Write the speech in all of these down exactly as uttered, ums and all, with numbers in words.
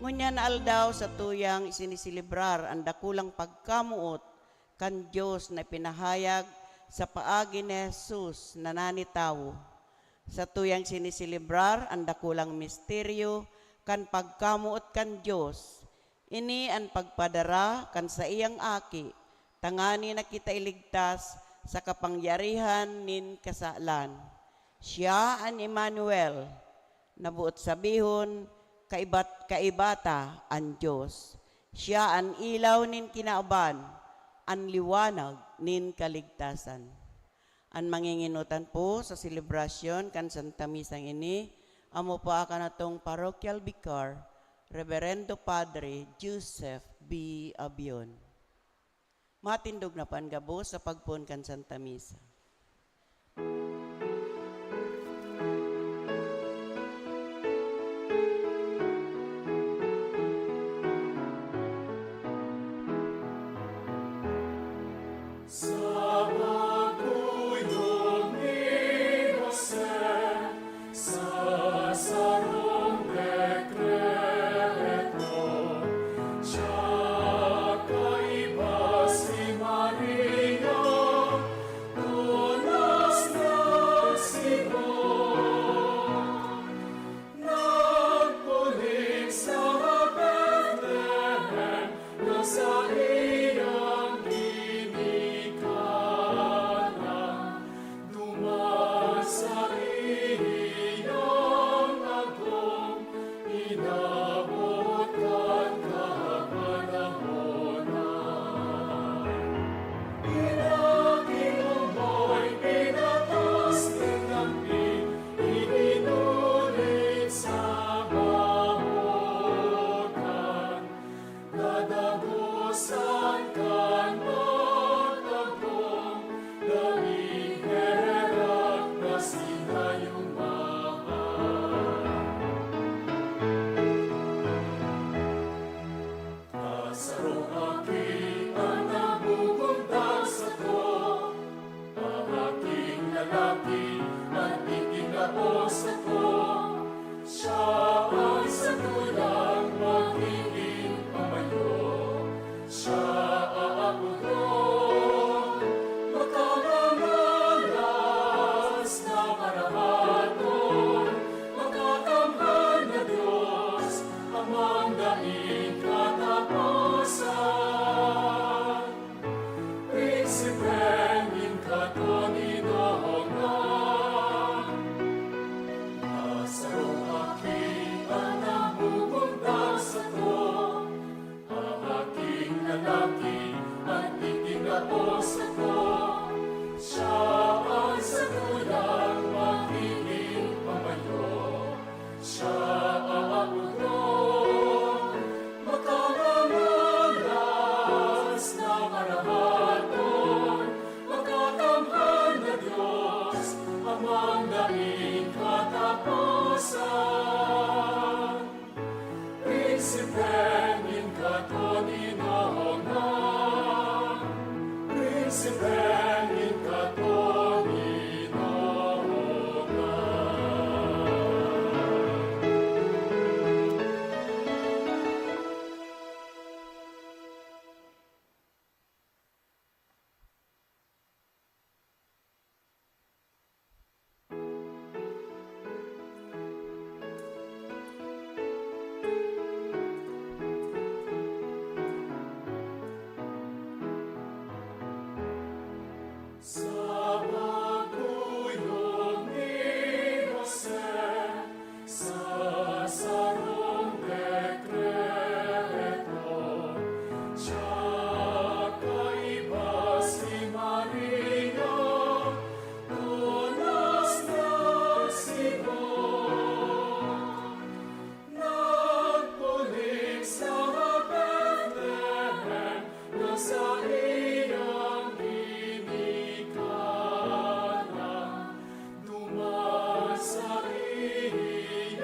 Ngunyan na aldaw, satuyang isiniselebrar an dakulang pagkamoot kan Dios na ipinahayag sa paagi ni Jesus na nani tawo. Satuyang siniselebrar an dakulang misteryo kan pagkamoot kan Dios. Ini an pagpadara kan saiyang Aki, tanganing kita iligtas sa kapangyarihan nin kasalan. Siya an Emmanuel, na boot sabihon, kaibat-, kaiba ta an Dios. Siya an ilaw nin kinaban, an liwanag nin kaligtasan. An mangingenotan po sa selebrasyon kan Santa Misang ini, amo po akan atong Parochial Vicar, Reverendo Padre Joseph B. Abion. Matindog na po an gabos sa pagpoon kan Santa Misa. Sa pagkuyog ni Jose, sa sarong dekreto, siya kaiba si Maria, tolos na sigon. Nagpuling sa Betlehem na saiyang ginikanan, duman saiyang agom inabot kan kapanahonan. Pinakinumoy, pinatas nin lambing, iginulit sa bahotan. Kadagosan kan magtagom, daing herak na sinayong mahal. Sa sarong aki an nabubundag sako, an aking lalaki an itinao sako. Siya an satuyang magigin pamayo. Siya aapodon Makamangalas na Marahaton, Makakamhan na Dios, Amang daing kataposan. Prinsipe nin katoninongan. Sa sarong aki an nabubundag sako, an aking lalaki an itinao sako. Siya an satuyang magigin pamayo. Siya aapodon Makamangalas na Marahaton, Makakamhan na Dios, Amang daing kataposan. Prinsipe nin katoninongan, Prinsipe nin katoninongan. Sa pagkuyog ni Jose, sa sarong dekreto, siya kaiba si Maria, tolos na sigon. Nagpuling sa Betlehem na saiyang ginikanan, duman saiyang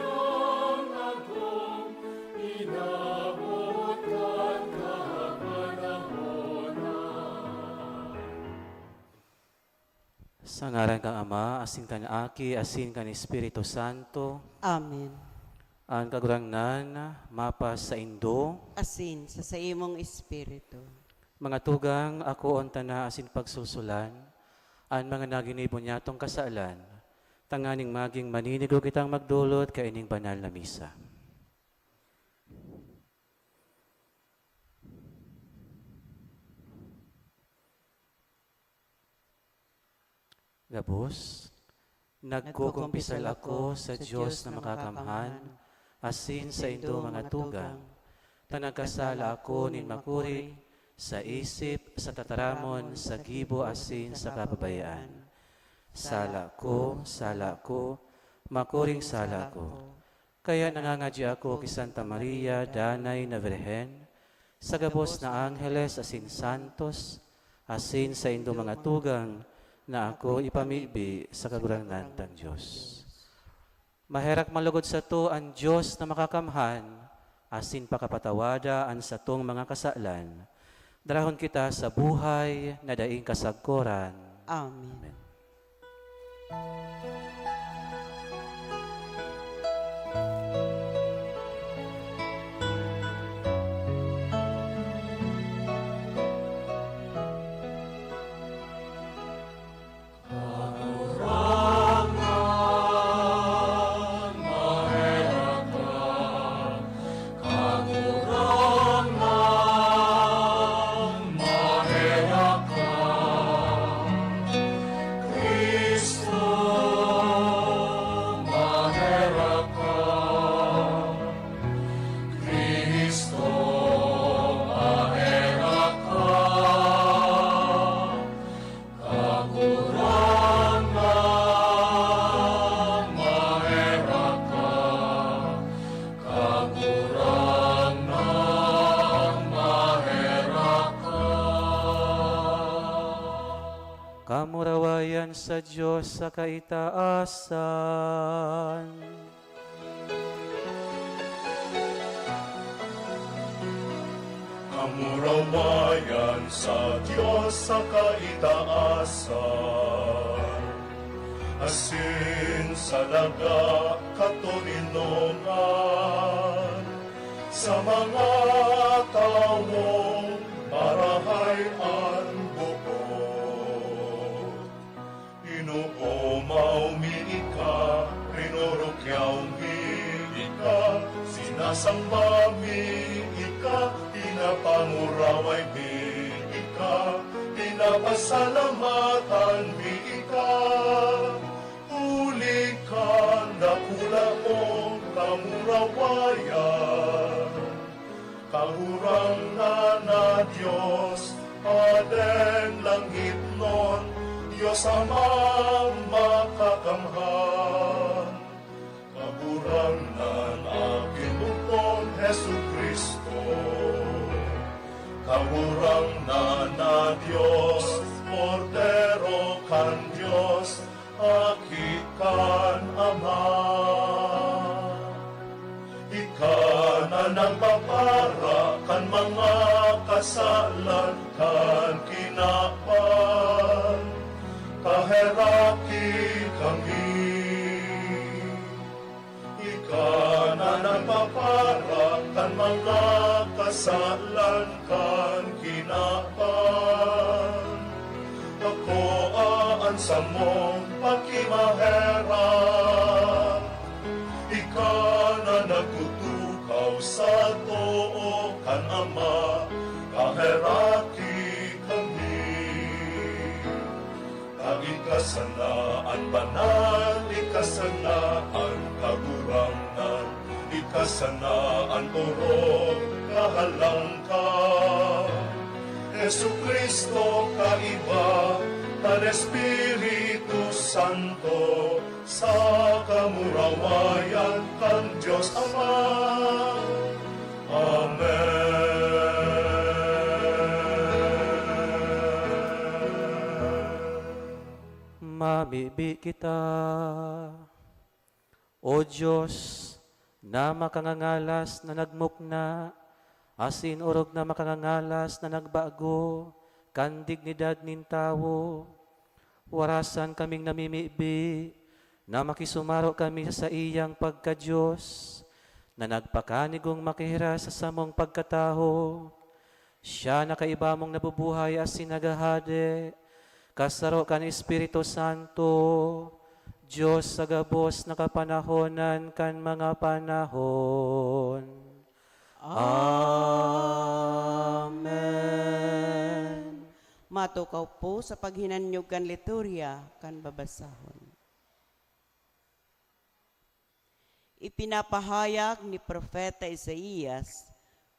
agom inabot kan kapanahonan. Sa ngaran kan Ama, asin kan Aki, asin kan Espiritu Santo. Amen. An Kagurangnan mapasaindo. Asin sa saimong espiritu. Mga tugang, akoon ta na asin pagsulsulan an mga naginibo nyatong kasalan, tanganing magin maninigo kitang magdolot kaining banal na misa. Gabos, nagkukumpisal ako sa Dios na makakamhan, asin saindo mga tugang, ta nagkasala ako nin makuri sa isip, sa tataramon, sa gibo, asin sa kapabayaan. Sala ko, sala ko, makuring sala ko. Kaya nangangadya ako ki Santa Maria, Danay na Birhen, sa gabos na angheles asin santos, asin saindo mga tugang na ako ipamibi sa Kagurangnan tang Dios. Maherak man lugod sato an Dios na makakamhan, asin pakapatawada an satong mga kasalan. Darahon kita sa buhay na daing kasagkoran. Amen. Amen. Kagurangnan, maherak ka. Kagurangnan, maherak ka. Kamurawayan sa Dios sa kaitaasan. Kamurawayan sa Dios sa kaitaasan, asin sa daga katoninongan, sa mga tawong marahay an boot. Inoomaw mi ika, rinurukyaw mi ika, sinasamba mi ika, pinapanguraway mi ika, pinapasalamatan mi ika, huli kan dakula mong kamurawayan. Kagurangnan na Dios, Padeng langitnon, Dios Amang makakamhan. Kagurangnan, Aki mong Jesu-Cristo. Kagurangnan na Dios, Kordero kan Dios, Aki kan Ama. Ika na nagpapara kan mga kasalan kan kinaban. Kaheraki kami. Ika na nagpapara kan mga kasalan kan kinaban. Pakoa an samong pakimaherak. Ika na nagtutukaw sa too kan Ama, kaheraki kami. Ta ika sana an banal, ika sana an kagurangnan, ika sana an orog kahalangkaw. Jesu-Cristo kaiba kan Espiritu Santo, sa kamurawayan kan Dios Ama. Amen. Mamibi kita. O Dios, na makangangalas na nagmukna, asin orog na makangangalas na nagbago kan dignidad nin tawo, warasan kaming namimibi na makisumaro kami sa saiyang pagka-Dios, na nagpakanigong makihiras sa samong pagkatawo. Siya na kaiba mong nabubuhay asin naghahade, kasaro kan Espiritu Santo, Dios sa gabos na kapanahonan kan mga panahon. Amen. Matukaw po sa paghinanyog kan liturya kan babasahon. Ipinapahayag ni Propeta Isaias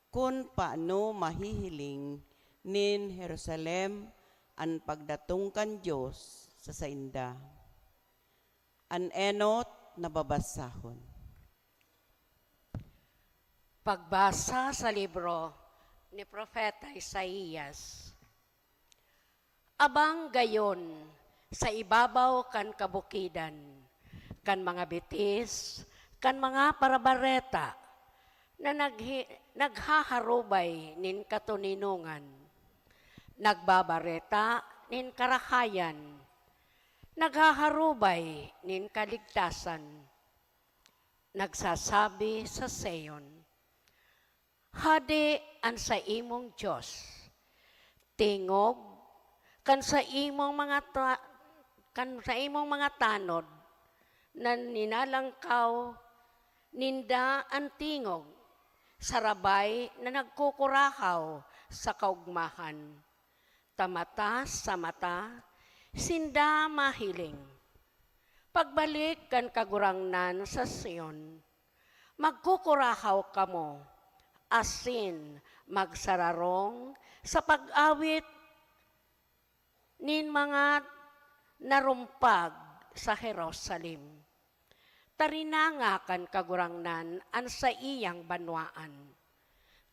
kun paano mahihiling nin Jerusalem an pagdatong kan Dios sa sainda. An enot na babasahon. Pagbasa sa libro ni Propeta Isaias. Abang gayon sa ibabaw kan kabukidan, kan mga bitis, kan mga parabareta na naghi-, naghaharubay nin katoninongan, nagbabareta nin karahayan, naghaharubay nin kaligtasan, nagsasabi sa Sion, "Hade an saimong Dios. Tingog kan saimong mga ta-, kan saimong mga tanod na ninalangkaw ninda an tingog sa rabay na nagkukurahaw sa kaogmahan. Ta mata sa mata sinda mahiling, 'Pagbalik kan Kagurangnan sa Sion.' Magkukurahaw kamo asin magsararong sa pag-awit nin mga narumpag sa Jerusalem. Tarinanga kan Kagurangnan an saiyang banwaan.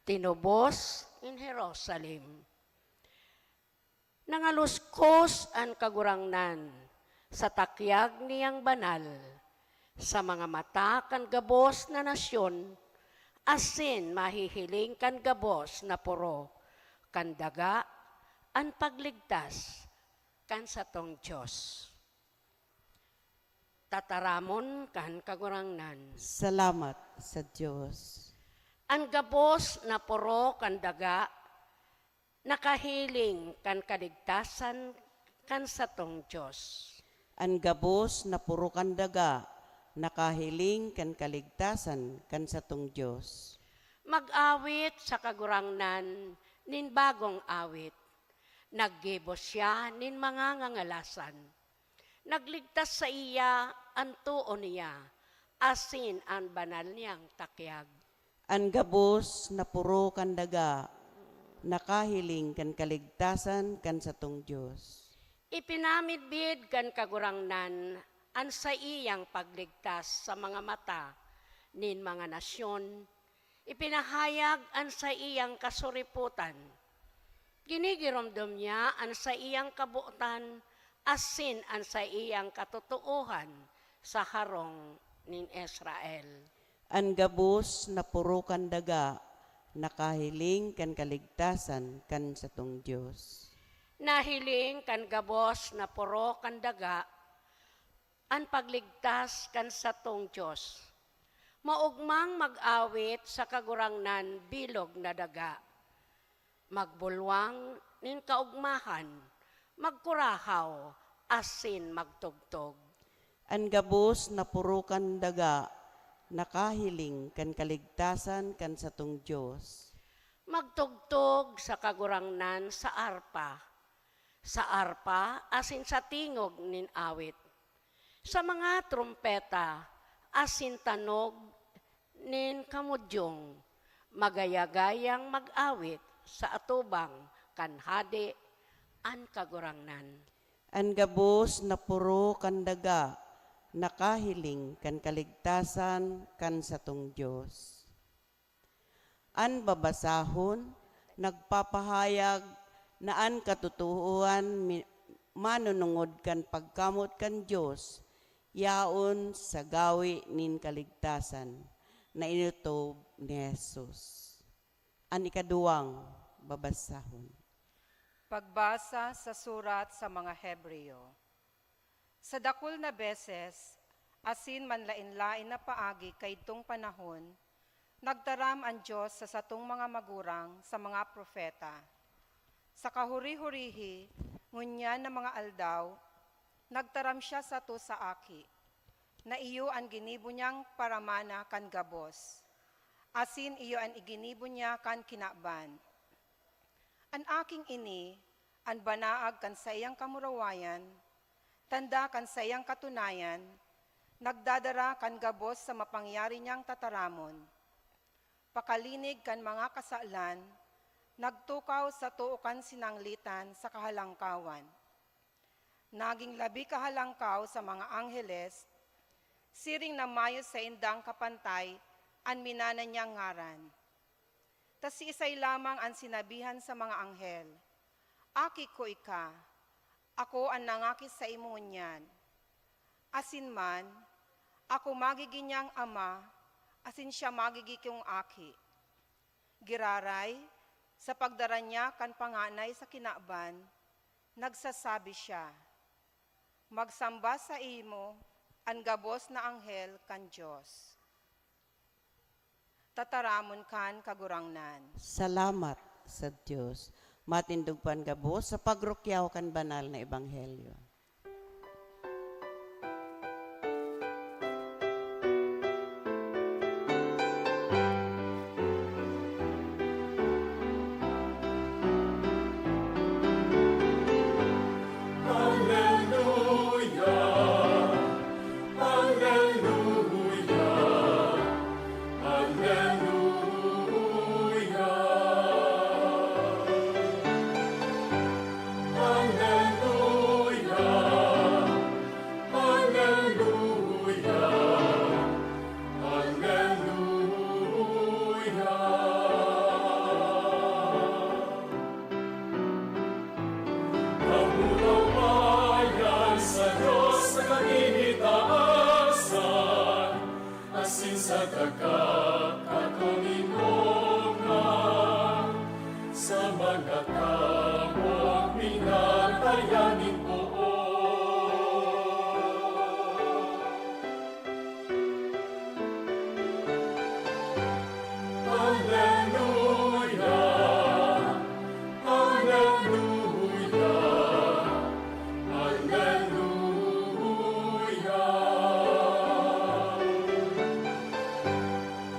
Tinubos nin Jerusalem. Nangaluskos an Kagurangnan sa takyag niyang banal, sa mga mata kan gabos na nasyon, asin mahihiling kan gabos na poro kan daga an pagligtas kan satong Dios." Tataramon kan Kagurangnan. Salamat sa Dios. An gabos na poro kan daga nakahiling kan kaligtasan kan satong Dios. An gabos na poro kan daga nakahiling kan kaligtasan kan satong Dios. Mag-awit sa Kagurangnan nin bagong awit. Naggibo siya nin mga ngangalasan. Nagligtas saiya an too niya asin an banal niyang takyag. An gabos na poro kan daga nakahiling kan kaligtasan kan satong Dios. Ipinamidbid kan Kagurangnan an saiyang pagligtas sa mga mata nin mga nasyon. Ipinahayag an saiyang kasuripotan. Ginigiromdom niya an saiyang kabotan asin an saiyang katotoohan sa harong nin Israel. An gabos na poro kan daga nakahiling kan kaligtasan kan satong Dios. Nahiling kan gabos na poro kan daga an pagligtas kan satong Dios. Maogmang mag-awit sa Kagurangnan bilog na daga. Magbulwang nin kaogmahan, magkurahaw, asin magtugtog. An gabos na poro kan daga nakahiling kan kaligtasan kan satong Dios. Magtugtog sa Kagurangnan sa arpa, sa arpa asin sa tingog nin awit, sa mga trompeta asin tanog nin kamodyong, magaya-gayang mag-awit sa atubang kan Hade an Kagurangnan. An gabos na poro kan daga nakahiling kan kaligtasan kan satong Dios. An babasahon nagpapahayag na an katotoohan mi-, manunungod kan pagkamoot kan Dios yaon sa gawe nin kaligtasan na inotob ni Jesus. An ikaduwang babasahon. Pagbasa sa surat sa mga Hebreo. Sa dakul na beses, asin manlaen-laen na paagi kaidtong panahon, Nagtaram an Dios sa satong mga magurang sa mga propeta. Sa kahuri-hurihi, ngunyan na mga aldaw, nagtaram siya sato sa Aki, na iyo an ginibo niyang paramana kan gabos, asin iyo an iginibo niya kan kinaban. An Aking ini, an banaag kan saiyang kamurawayan, tanda kan saiyang katunayan, nagdadara kan gabos sa mapangyari niyang tataramon. Pakalinig kan mga kasalan, nagtukaw sa too kan sinanglitan sa kahalangkawan. Naging labi kahalangkaw sa mga angheles, siring na mayo saindang kapantay an minana niyang ngaran. Ta siisay lamang an sinabihan sa mga anghel, "Aki ko ika, ako an nangaki saimo ngunyan." Asin man, "Ako magigi niyang ama, asin siya magigi kong aki." Giraray, sa pagdara niya kan panganay sa kinaban, nagsasabi siya, "Magsamba saimo an gabos na anghel kan Dios." Tataramon kan Kagurangnan. Salamat sa Dios. Matindog pa an gabos sa pagrukyaw kan banal na ebanghelyo. Alleluia, alleluia, alleluia. Alleluia, alleluia, alleluia. Mapurawayan sa Dios sa kaitaasan, asin sa daga katoninongan, sa mga tawo minatayan nin poon. Alleluia, alleluia, alleluia.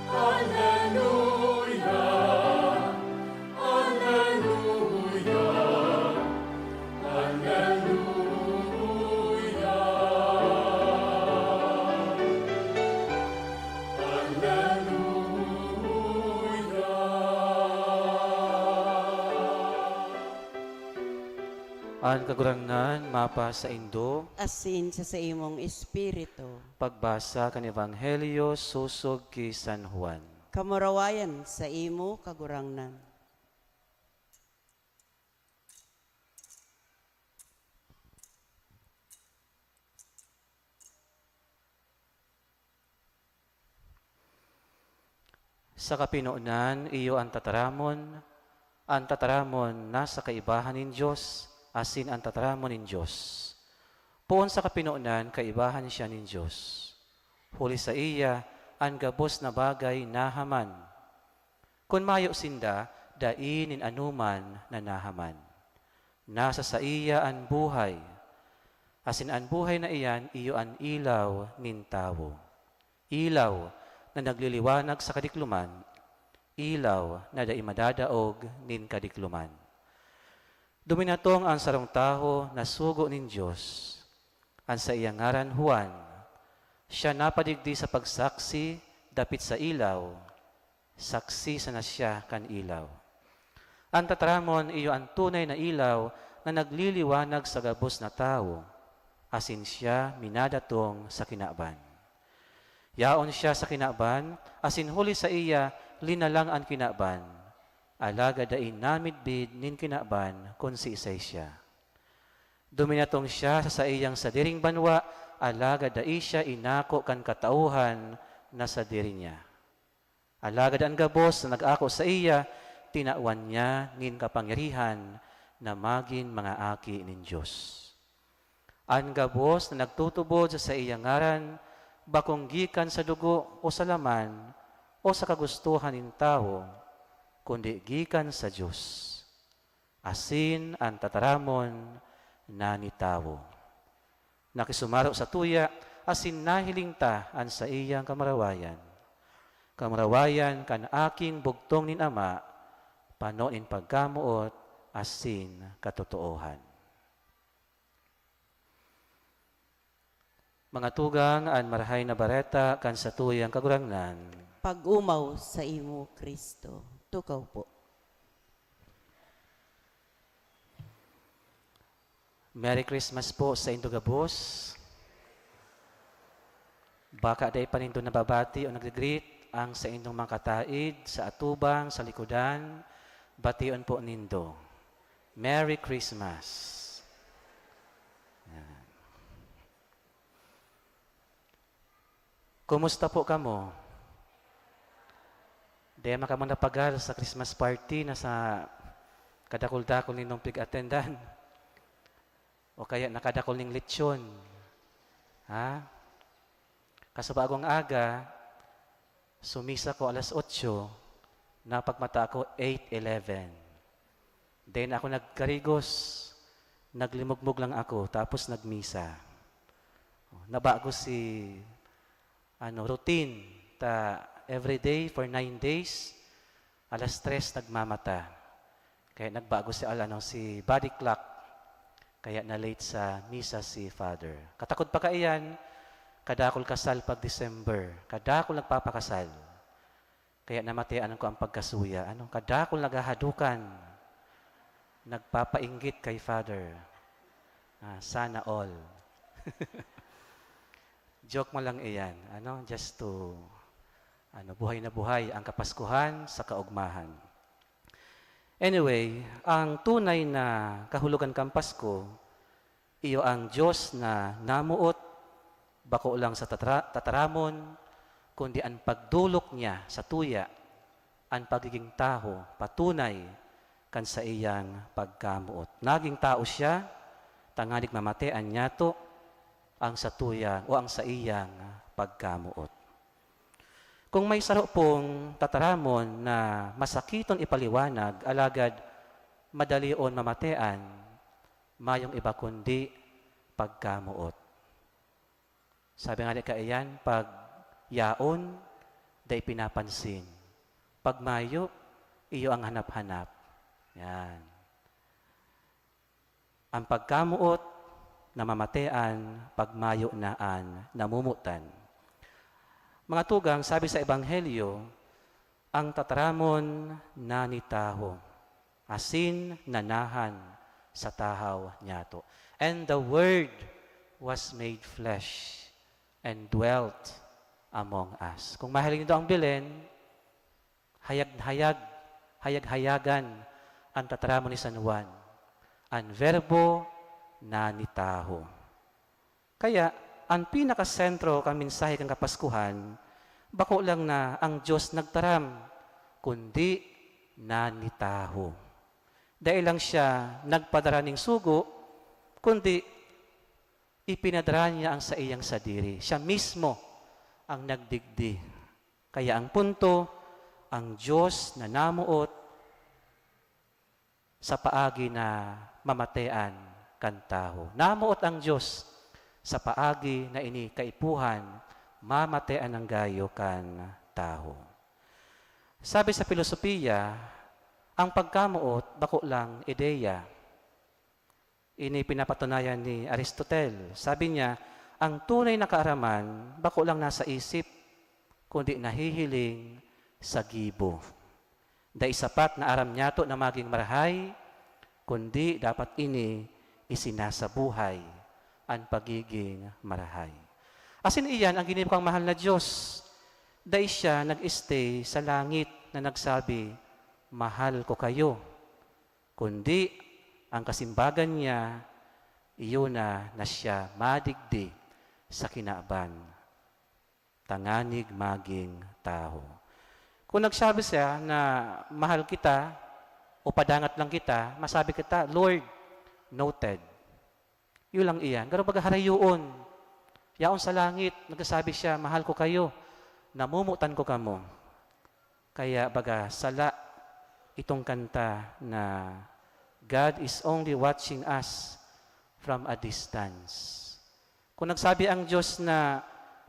Alleluia, alleluia, alleluia, alleluia. An Kagurangnan mapasaindo. Asin sa saimong espiritu. Pagbasa kan Ebanghelyo sosog ki San Juan. Kamurawayan saimo, Kagurangnan. Sa kapinonan, iyo an tataramon, an tataramon nasa kaibahan nin Dios, asin an tataramon nin Dios. Poon sa kapinonan, kaibahan siya nin Dios. Huli saiya, an gabos na bagay nahaman. Kun mayo sinda, dai nin anoman na nahaman. Nasa saiya an buhay, asin an buhay na iyan iyo an ilaw nin tawo. Ilaw na nagliliwanag sa kadikloman, ilaw na dai madadaog nin kadikloman. Duminatong an sarong tawo na sugo nin Dios. An saiyang ngaran Juan. Siya napadigdi sa pagsaksi dapit sa ilaw, saksi sana siya kan ilaw. An tataramon iyo an tunay na ilaw na nagliliwanag sa gabos na tawo, asin siya minadatong sa kinaban. Yaon siya sa kinaban, asin huli saiya linalang an kinaban, alagad dai namidbid nin kinaban kun siisay siya. Duminatong siya sa saiyang sadiring banwa, alagad dai siya inako kan katauhan na sadiri niya. Alagad an gabos na nag-ako saiya, tinawan niya nin kapangyarihan na magin mga aki nin Dios. An gabos na nagtutubod sa saiyang ngaran, bakong gikan sa dugo o sa laman, o sa kagustohan nin tawo, kundi gikan sa Dios, asin an tataramon na nin tawo. Nakisumaro sa tuya, asin nahiling ta an saiyang kamurawayan. Kamurawayan kan aking bugtong nin Ama, pano nin pagkamoot asin katotoohan. Mga tugang, an Marahay na Bareta kan satuyang Kagurangnan. Pag-omaw saimo, Cristo. Tukaw po. Merry Christmas po saindo gabos. Baka dai pa nindo nababati o nagre-greet ang saindong mga kataed, sa atubang, sa likodan, bation po nindo. Merry Christmas. Yan. Kumusta po kamo? Dai man kamo napagal sa Christmas party na sa kadakul-dakul nindong pig-attendan? O kaya nakadakul ning lechon? Ha? Kasubagong aga, sumisa ko alas otso, napagmata ako eight eleven. Then ako nagkarigos, naglimugmog lang ako, tapos nagmisa. Nabago si, ano, routine ta everyday for nine days, alas tres nagmamata. Kaya nagbago si, al-, ano, si body clock. Kaya na-late sa misa si Father. Katakod pa kaiyan, kadakul kasal pag December. Kadakul nagpapakasal. Kaya namatian ko ang pagkasuya. Ano, kadakul naghahadukan. Nagpapainggit kay Father. Ah, sana all. Joke mo lang iyan. Ano, just to, ano, buhay na buhay ang Kapaskuhan sa kaugmahan. Anyway, ang tunay na kahulogan kan Pasko, iyo ang Dios na namoot, bako lang sa tatra-, tataramon, kundi an pagdolok niya sa tuya, an pagiging tawo, patunay kan saiyang pagkamoot. Naging tawo siya, tanganing mamate an nyato, ang satuyang o ang saiyang pagkamoot. Kung may saro pong tataramon na masakiton ipaliwanag, alagad madalion mamatean, mayong iba kundi pagkamoot. Sabi nga ni kaiyan, "Pag yaon, dai pinapansin. Pag mayo, iyo ang hanap-hanap." Yan. Ang pagkamoot, namamatean, pag mayo na an namomotan. Mga tugang, sabi sa Ebanghelyo, ang tataramon na nin tawo, asin nanahan sa tahaw nyato. And the Word was made flesh and dwelt among us. Kung mahiling nindo ang Belen, hayag-hayag, hayag-hayagan an tataramon ni San Juan. An Verbo na nin tawo. Kaya, an pinakasentro kan mensahe kan Kapaskuhan, bako lang na ang Dios nagtaram, kundi na nin tawo. Dai lang siya nagpadara nin sugo, kundi ipinadara niya ang saiyang sadiri. Siya mismo ang nagdigdi. Kaya ang punto, ang Dios na namoot sa paagi na mamatean kan tawo. Namoot ang Dios sa paagi na ini kaipuhan, mamatean ang gayo kan tawo. Sabi sa pilosopiya, ang pagkamoot bako lang ideya. Ini pinapatunayan ni Aristotel. Sabi niya, ang tunay na kaaraman bako lang nasa isip, kundi nahihiling sa gibo. Dai sapat na aram nyato na magin marahay, kundi dapat ini isinasabuhay, an pagiging marahay. Asin iyan an ginibo kan mahal na Dios. Dai siya nag-stay sa langit na nagsabi, "Mahal ko kayo." Kundi, an kasimbagan niya, iyo na, na siya madigdi sa kinaban, tanganing magin tawo. Kung nagsabi siya na, "Mahal kita," o, "Padangat lang kita," masabi kita, "Lord, noted." Iyo lang iyan. Garo baga harayoon. Yaon sa langit, nagsasabi siya, "Mahal ko kayo. Namomotan ko kamo." Kaya baga sala itong kanta na God is only watching us from a distance. Kung nagsabi ang Diyos na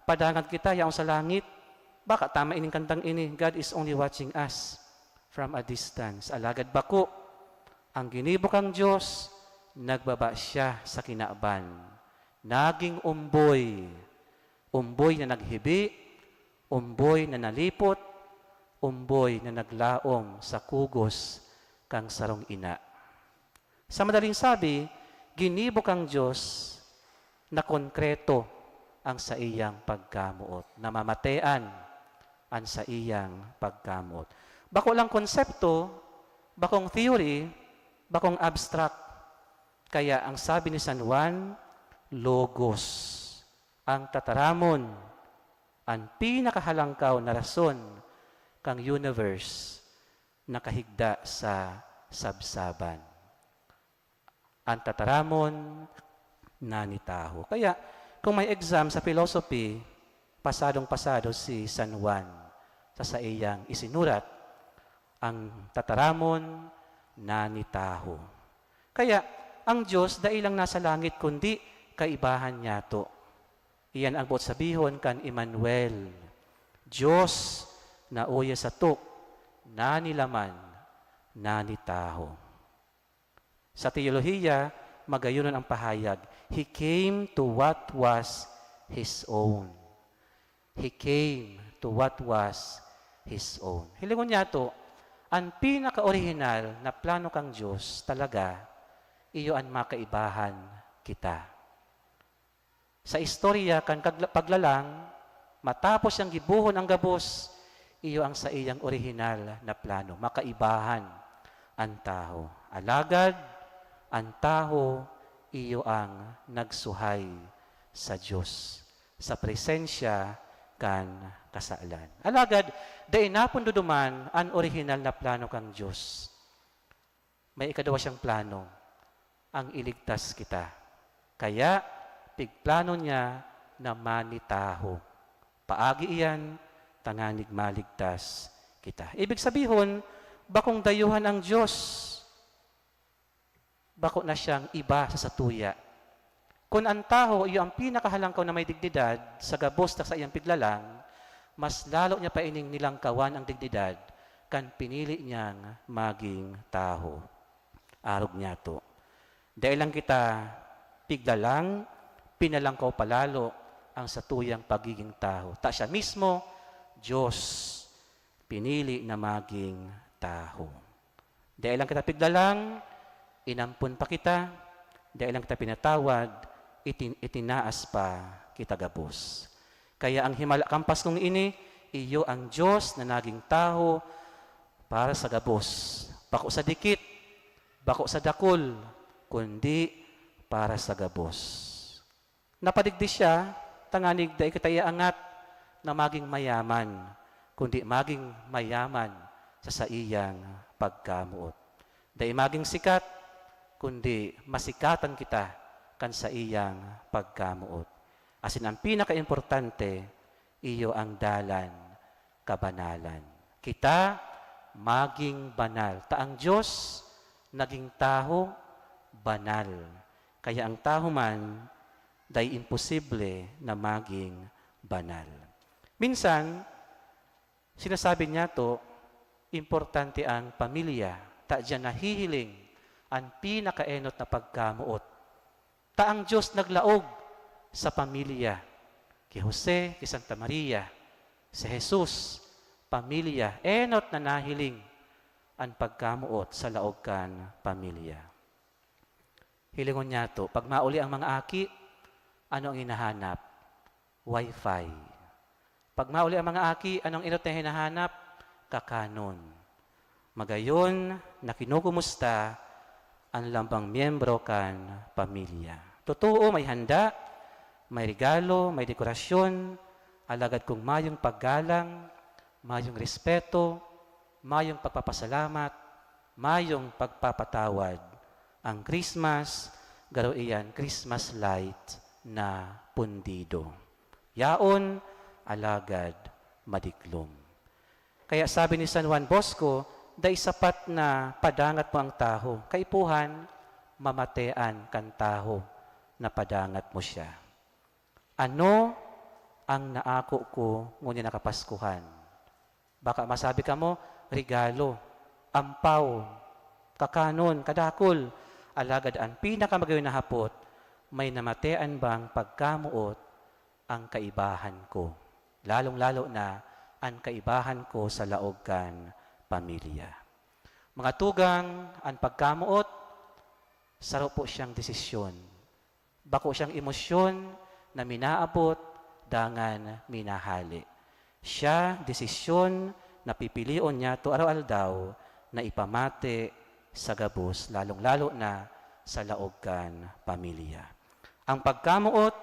padangan kita yaon sa langit, baka tama ining kantang ini, "God is only watching us from a distance." Alagad bako, ang ginibo kang Diyos, nagbaba siya sa kinaban. Naging umboy. Umboy na naghibi, umboy na nalipot, umboy na naglaom sa kugos kan sarong ina. Sa madaling sabi, ginibo kang Diyos na konkreto ang saiyang pagkamoot, namamatean an saiyang pagkamoot. Bako lang konsepto, bakong theory, bakong abstract. Kaya ang sabi ni San Juan, Logos, ang tataramon, an pinakahalangkaw na rason kan universe nakahigda sa sabsaban. An tataramon, nanitaho. Kaya, kung may exam sa philosophy, pasadong-pasado si San Juan sa saiyang isinurat, ang tataramon, nanitaho. Kaya, ang Diyos dai lang nasa langit, kundi kaibahan niyato. Iyan ang boot sabihon kan Emmanuel, Diyos na uya sato, nanilaman, nanitaho. Sa teolohiya, magayonon ang pahayag, "He came to what was His own." He came to what was His own. Hilingon niyato, an pinakaorihinal na plano kan Diyos talaga, iyo an makaibahan kita. Sa istorya kan kagla-, paglalang, matapos niyang gibohon ang gabos, iyo ang saiyang orihinal na plano, makaibahan an tawo. Alagad, an tawo iyo ang nagsuhay sa Dios, sa presensya kan kasalan. Alagad, dai napunduduman an orihinal na plano kan Dios. May ikaduwa siyang plano, ang iligtas kita. Kaya, pigplano niya na manitaho. Paagi iyan, tanganing maligtas kita. Ibig sabihon, bakong dayuhan ang Dios. Bako na siyang iba sa satuya. Kun an tawo iyo an pinakahalangkaw na may dignidad sa gabos ta saiyang piglalang, mas lalo niya pa ining nilangkawan an dignidad kan pinili niyang magin tawo. Arog niyato, dai lang kita piglalang, pinalangkaw pa lalo an satuyang pagigin tawo. Ta siya mismo, Dios, pinili na magin tawo. Dai lang kita piglalang, inampon pa kita, dai lang kita pinatawad, itin-, itinaas pa kita gabos. Kaya an himala kan Paskong ini, iyo an Dios na nagin tawo para sa gabos. Bako sa dikit, bako sa dakul, kundi para sa gabos. Napadigdi siya, tanganing dai kita iangat na magin mayaman, kundi magin mayaman sa saiyang pagkamoot. Dai magin sikat, kundi masikatan kita kan saiyang pagkamoot. Asin an pinakaimportante, iyo an dalan kabanalan. Kita magin banal. Ta an Dios nagin tawo, banal. Kaya an tawo man dai imposible na magin banal. Minsan, sinasabi niyato, importante an pamilya, ta diyan nahihiling an pinakaenot na pagkamoot. Ta an Dios naglaog sa pamilya, ki Jose, ki Santa Maria, si Jesus, pamilya, enot na nahiling an pagkamoot sa laog kan pamilya. Hilingon niyato, pag mauli an mga aki, ano an hinahanap? Wi-Fi. Pag mauli an mga aki, ano an enot na hinahanap? Kakanon. Magayon na kinukumusta an lambang miyembro kan pamilya. Totoo, may handa, may regalo, may dekorasyon, alagad kun mayong paggalang, mayong respeto, mayong pagpapasalamat, mayong pagpapatawad, an Christmas, garo iyan Christmas light na pundido. Yaon, alagad madiklom. Kaya sabi ni San Juan Bosco, "Dai sapat na padangat mo ang tawo. Kaipuhan, mamatean kan tawo na padangat mo siya." Ano ang naako ko ngunyan na Kapaskuhan? Baka masabi kamo, regalo, ampaw, kakanon, kadakul. Alagad an pinakamagayon na hapot, may namatean bang pagkamoot ang kaibahan ko? Lalong-lalo na an kaibahan ko sa laog kan pamilya. Mga tugang, an pagkamoot, saro po siyang desisyon. Bako siyang emosyon na minaabot dangan minahale. Siya, desisyon na pipilion niyato araw-aldaw na ipamati sa gabos, lalong-lalo na sa laog kan pamilya. Ang pagkamoot,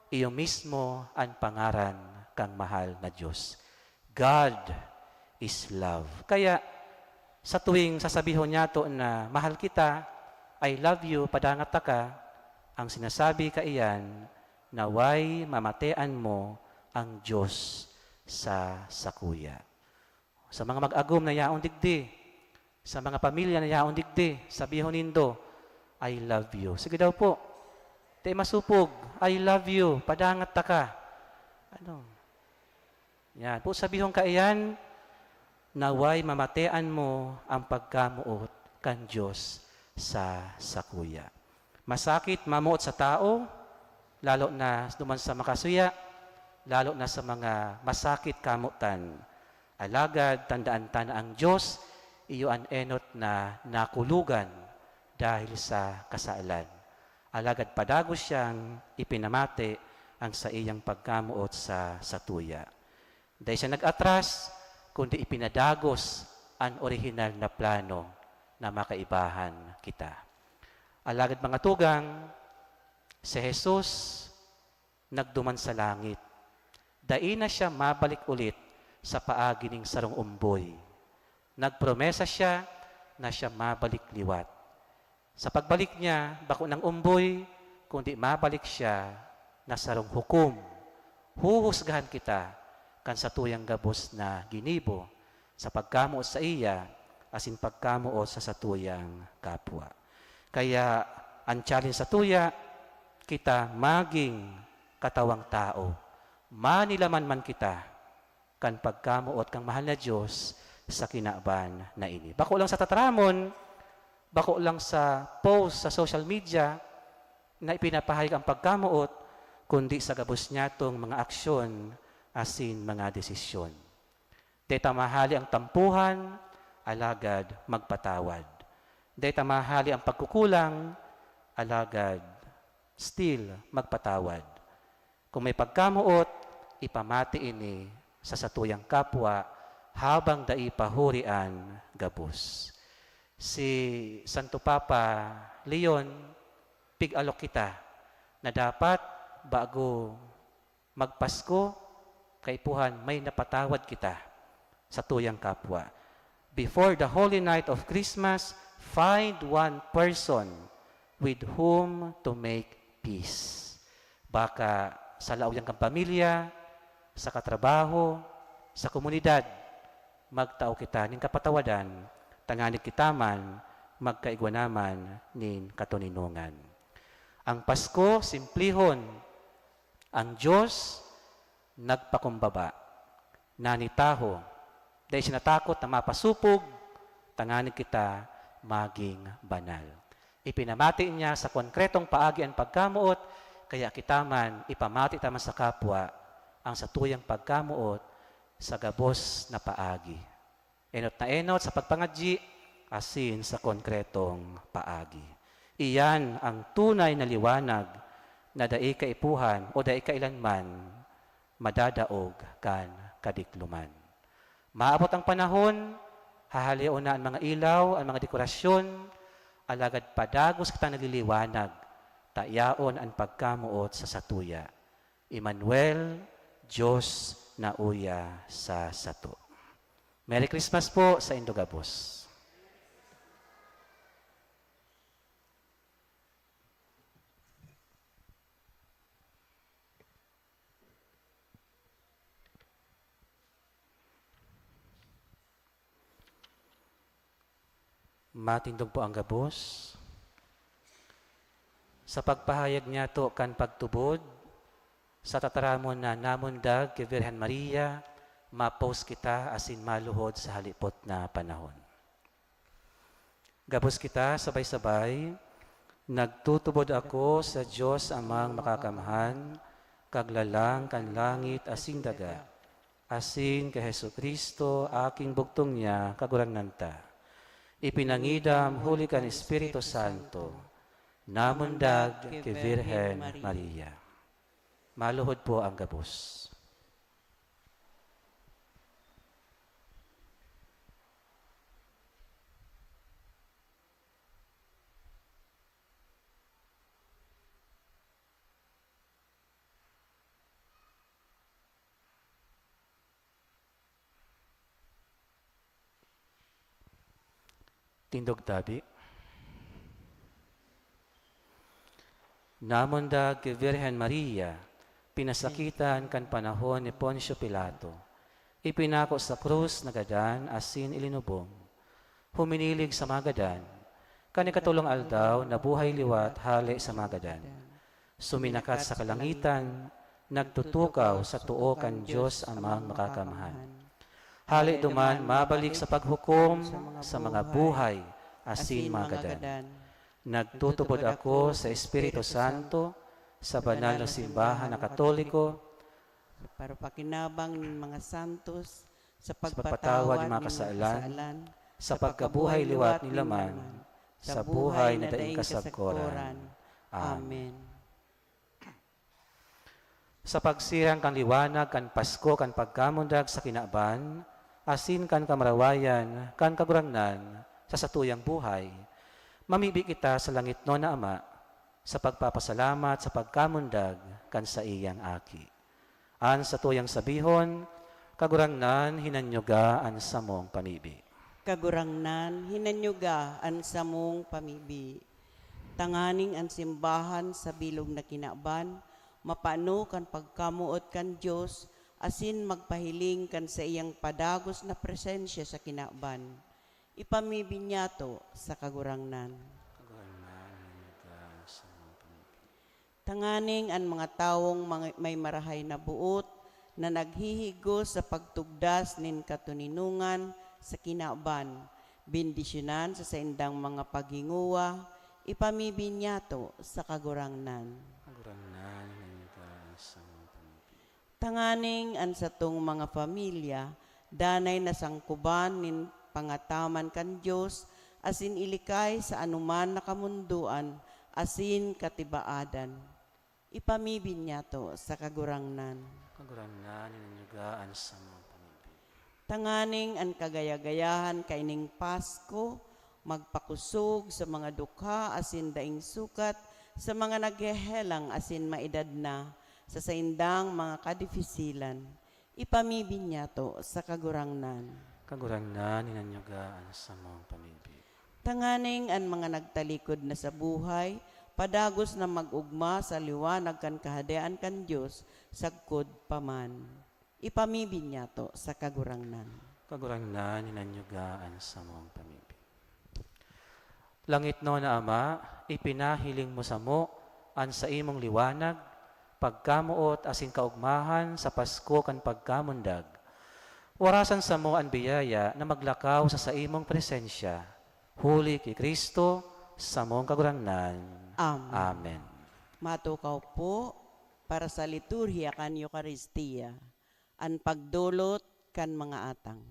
iyo mismo an pangaran kan mahal na Dios. God is love. Kaya, sa tuwing sasabihon niyato na, "Mahal kita, I love you, padangat taka," ang sinasabi kaiyan, "Naway mamatean mo ang Dios sa sakuya." Sa mga mag-agom na yaon digdi, sa mga pamilya na yaon digdi, sabihon nindo, "I love you." Sige daw po. Di masupog, "I love you, padangat taka." Ano? Yan. Po sabihon kaiyan, naway mamatean mo ang pagkamoot kan Dios sa sakuya. Masakit mamoot sa tao, lalo na duman sa makasuya, lalo na sa mga masakit kamotan. Alagad tandaan ta na ang Dios, iyo an enot na nakulogan dahil sa kasalan. Alagad padagos siyang ipinamati ang saiyang pagkamoot sa satuya. Dai siya nag-atras, kundi ipinadagos an orihinal na plano na makaibahan kita. Alagad, mga tugang, si Jesus nagduman sa langit. Dai na siya mabalik ulit sa paagi ning sarong omboy. Nagpromesa siya na siya mabalik liwat. Sa pagbalik niya, bako nang omboy, kundi mabalik siya na sarong hukom. Huhusgahan kita kan satuyang gabos na ginibo sa pagkamoot saiya asin pagkamoot sa satuyang kapwa. Kaya, an challenge satuya, kita magin katawang tawo. Manilaman man kita kan pagkamoot kan mahal na Dios sa kinaban na ini. Bako lang sa tataramon, bako lang sa post sa social media na ipinapahayag ang pagkamoot, kundi sa gabos niyatong mga aksyon asin mga desisyon. Dai ta mahali ang tampuhan, alagad magpatawad. Dai ta mahali ang pagkukulang, alagad still magpatawad. Kung may pagkamoot, ipamati ini sa satuyang kapwa habang dai pa huri an gabos. Si Santo Papa Leon, pig-alok kita na dapat bago magpasko, kaipuhan, may napatawad kita satuyang kapwa. Before the holy night of Christmas, find one person with whom to make peace. Baka sa laog kan pamilya, sa katrabaho, sa komunidad, magtao kita nin kapatawadan, tanganing kita man magkaigwa naman nin katoninongan. Ang Pasko, simplihon, ang Dios nagpakumbaba, nanitaho, dai siya natakot na mapasupog, tanganing kita magin banal. Ipinamati niya sa konkretong paagi an pagkamoot, kaya kita man ipamati ta man sa kapwa ang satuyang pagkamoot sa gabos na paagi. Enot na enot sa pagpangadyi asin sa konkretong paagi. Iyan ang tunay na liwanag na dai kaipuhan o dai kailanman madadaog kan kadikloman. Maabot ang panahon, hahaleon na an mga ilaw, an mga dekorasyon, alagad padagos kitang nagliliwanag, ta yaon an pagkamoot sa satuya. Emmanuel, Dios na uya sa sato. Merry Christmas po saindo gabos. Matindog po ang gabos. Sa pagpahayag niyato kan pagtubod, sa tataramon na namundag ki Birhen Maria, mapos kita asin maluhod sa halipot na panahon. Gabos kita sabay-sabay, "Nagtutubod ako sa Dios Amang Makakamhan, Kaglalang kan langit asin daga, asin ki Jesu-Cristo, aking bugtong niya, Kagurangnan ta. Ipinangidam huli kan Espiritu Santo, namundag ki Birhen Maria." Maluhod po ang gabos. Tindog tabi. Namundag ki Birhen Maria, pinasakitan kan panahon ni Poncio Pilato. Ipinako sa krus, nagadan, asin ilinubong. Huminilig sa mga gadan. Kan ikatolong aldaw, nabuhay liwat hale sa mga gadan. Suminakat sa kalangitan, nagtutukaw sa too kan Dios Amang Makakamhan. Hale duman mabalik sa paghukom sa mga buhay asin mga gadan. Nagtutubod ako sa Espiritu Santo, sa banal na simbahan na Katoliko, sa parapakinabang nin mga santos, sa pagpatawad nin mga kasalan, sa pagkabuhay liwat nila man, sa buhay na daing kasagkoran. Amen. Sa pagsirang kan liwanag kan Pasko kan pagkamundag sa kinaban, asin kan kamarawayan kan Kagurangnan sa satuyang buhay, mamibi kita sa langitnon na Ama sa pagpapasalamat sa pagkamundag kan saiyang Aki. An satuyang sabihon, "Kagurangnan, hinanyuga an samong pamibi." Kagurangnan, hinanyuga an samong pamibi. Tanganing an simbahan sa bilog na kinaban mapano kan pagkamoot kan Dios asin magpahiling kan saiyang padagos na presensya sa kinaban. Ipamibi niyato sa Kagurangnan. Kagurangnan, hinanyuga an samong pamibi. Tanganing an mga tawong mga, may marahay na boot na naghihigos sa pagtugdas nin katoninongan sa kinaban, bendisyonan sa saindang mga paghingowa, ipamibi niyato sa Kagurangnan. Kagurangnan, hinanyuga an samong pamibi. Tanganing an satong mga pamilya danay nasangkoban nin pangataman kan Dios asin ilikay sa anoman na kamondoan asin katibaadan. Ipamibi niyato sa Kagurangnan. Kagurangnan, hinanyuga an samong pamibi. Tanganing an kagaya-gayahan kaining Pasko magpakosog sa mga dukha asin daing sukat sa mga naghehelang asin maedad na, sa saindang mga kadifisilan. Ipamibi niyato sa Kagurangnan. Kagurangnan, hinanyuga an samong pamibi. Tanganing an mga nagtalikod na sa buhay padagos na mag-ogma sa liwanag kan Kahadean kan Dios sagkod pa man. Ipamibi niyato sa Kagurangnan. Kagurangnan, hinanyuga an samong pamibi. Langitnon na Ama, ipinahiling mo samo an saimong liwanag, pagkamoot asin kaogmahan sa Pasko kan pagkamundag. Warasan samo an biyaya na maglakaw sa saimong presensya, huli ki Cristo, samong Kagurangnan. Amen. Amen. Matukaw po para sa liturhiya kan Eukaristia, an pagdolot kan mga atang.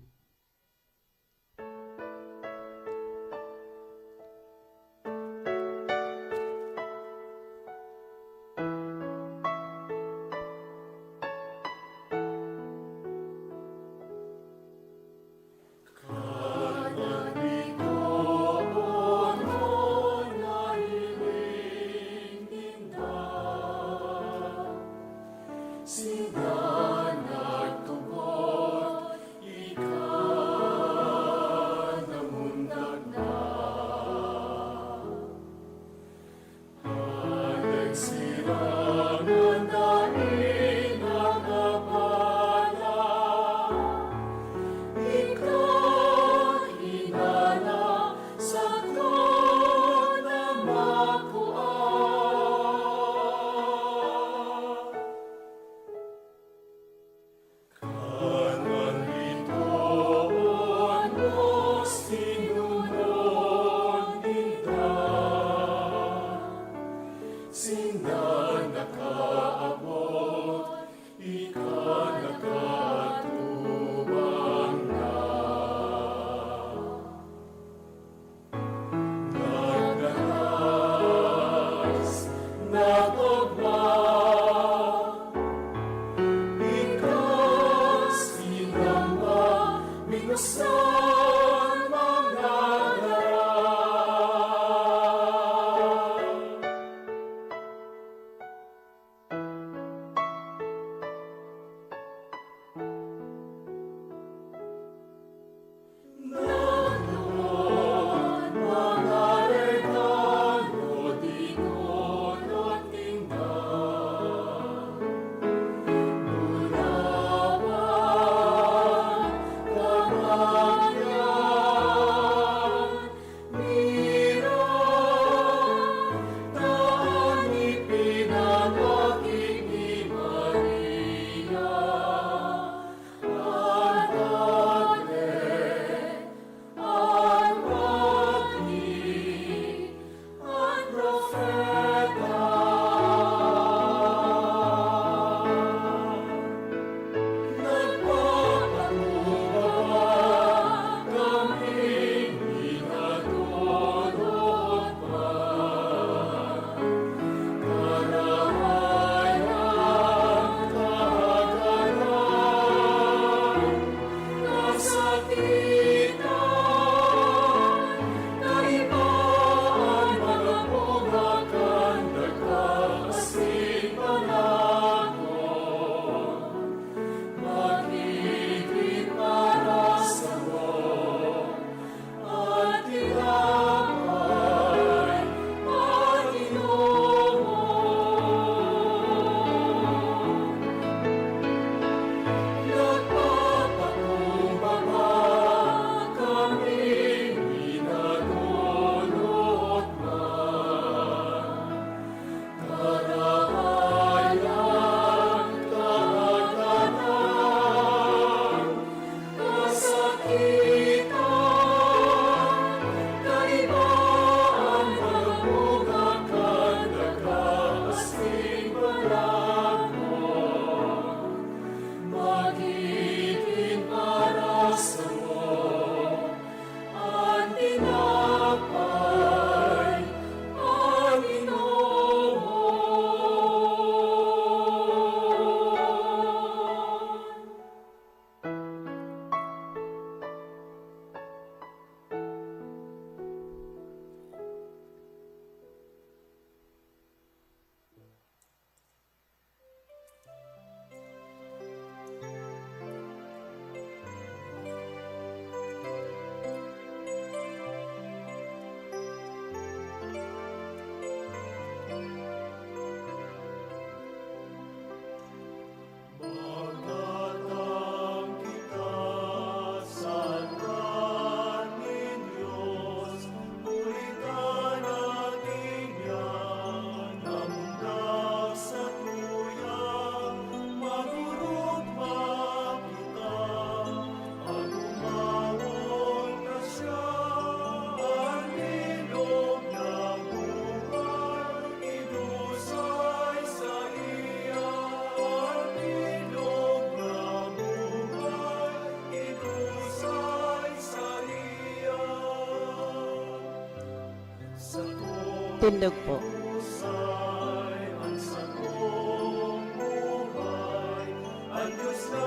Tindog po. Husay an sakong buhay, an Dios na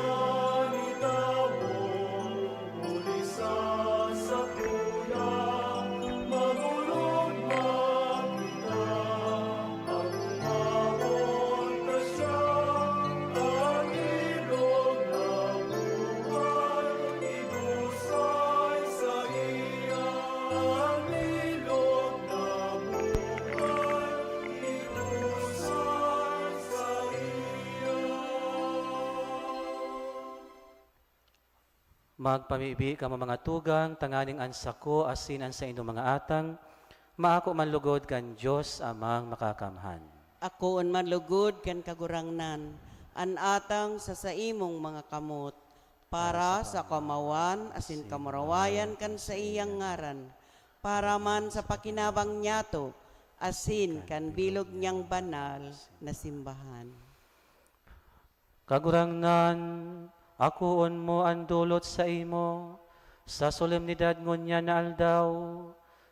nitawong huli sa sakuya, magorog man kita, pag-umawon ta siya, an bilog na buhay, idusay saiya, an bilog na buhay, idusay saiya. Magpamibi kamo, mga tugang, tanganing an sako asin an saindong mga atang maako man lugod kan Dios Amang Makakamhan. Akoon man lugod kan Kagurangnan an atang sa saimong mga kamot, para sa kaomawan asin kamurawayan kan saiyang ngaran, para man sa pakinabang niyato asin kan bilog niyang banal na simbahan. Kagurangnan, akoon mo an dolot saimo sa solemnidad ngunyan na aldaw,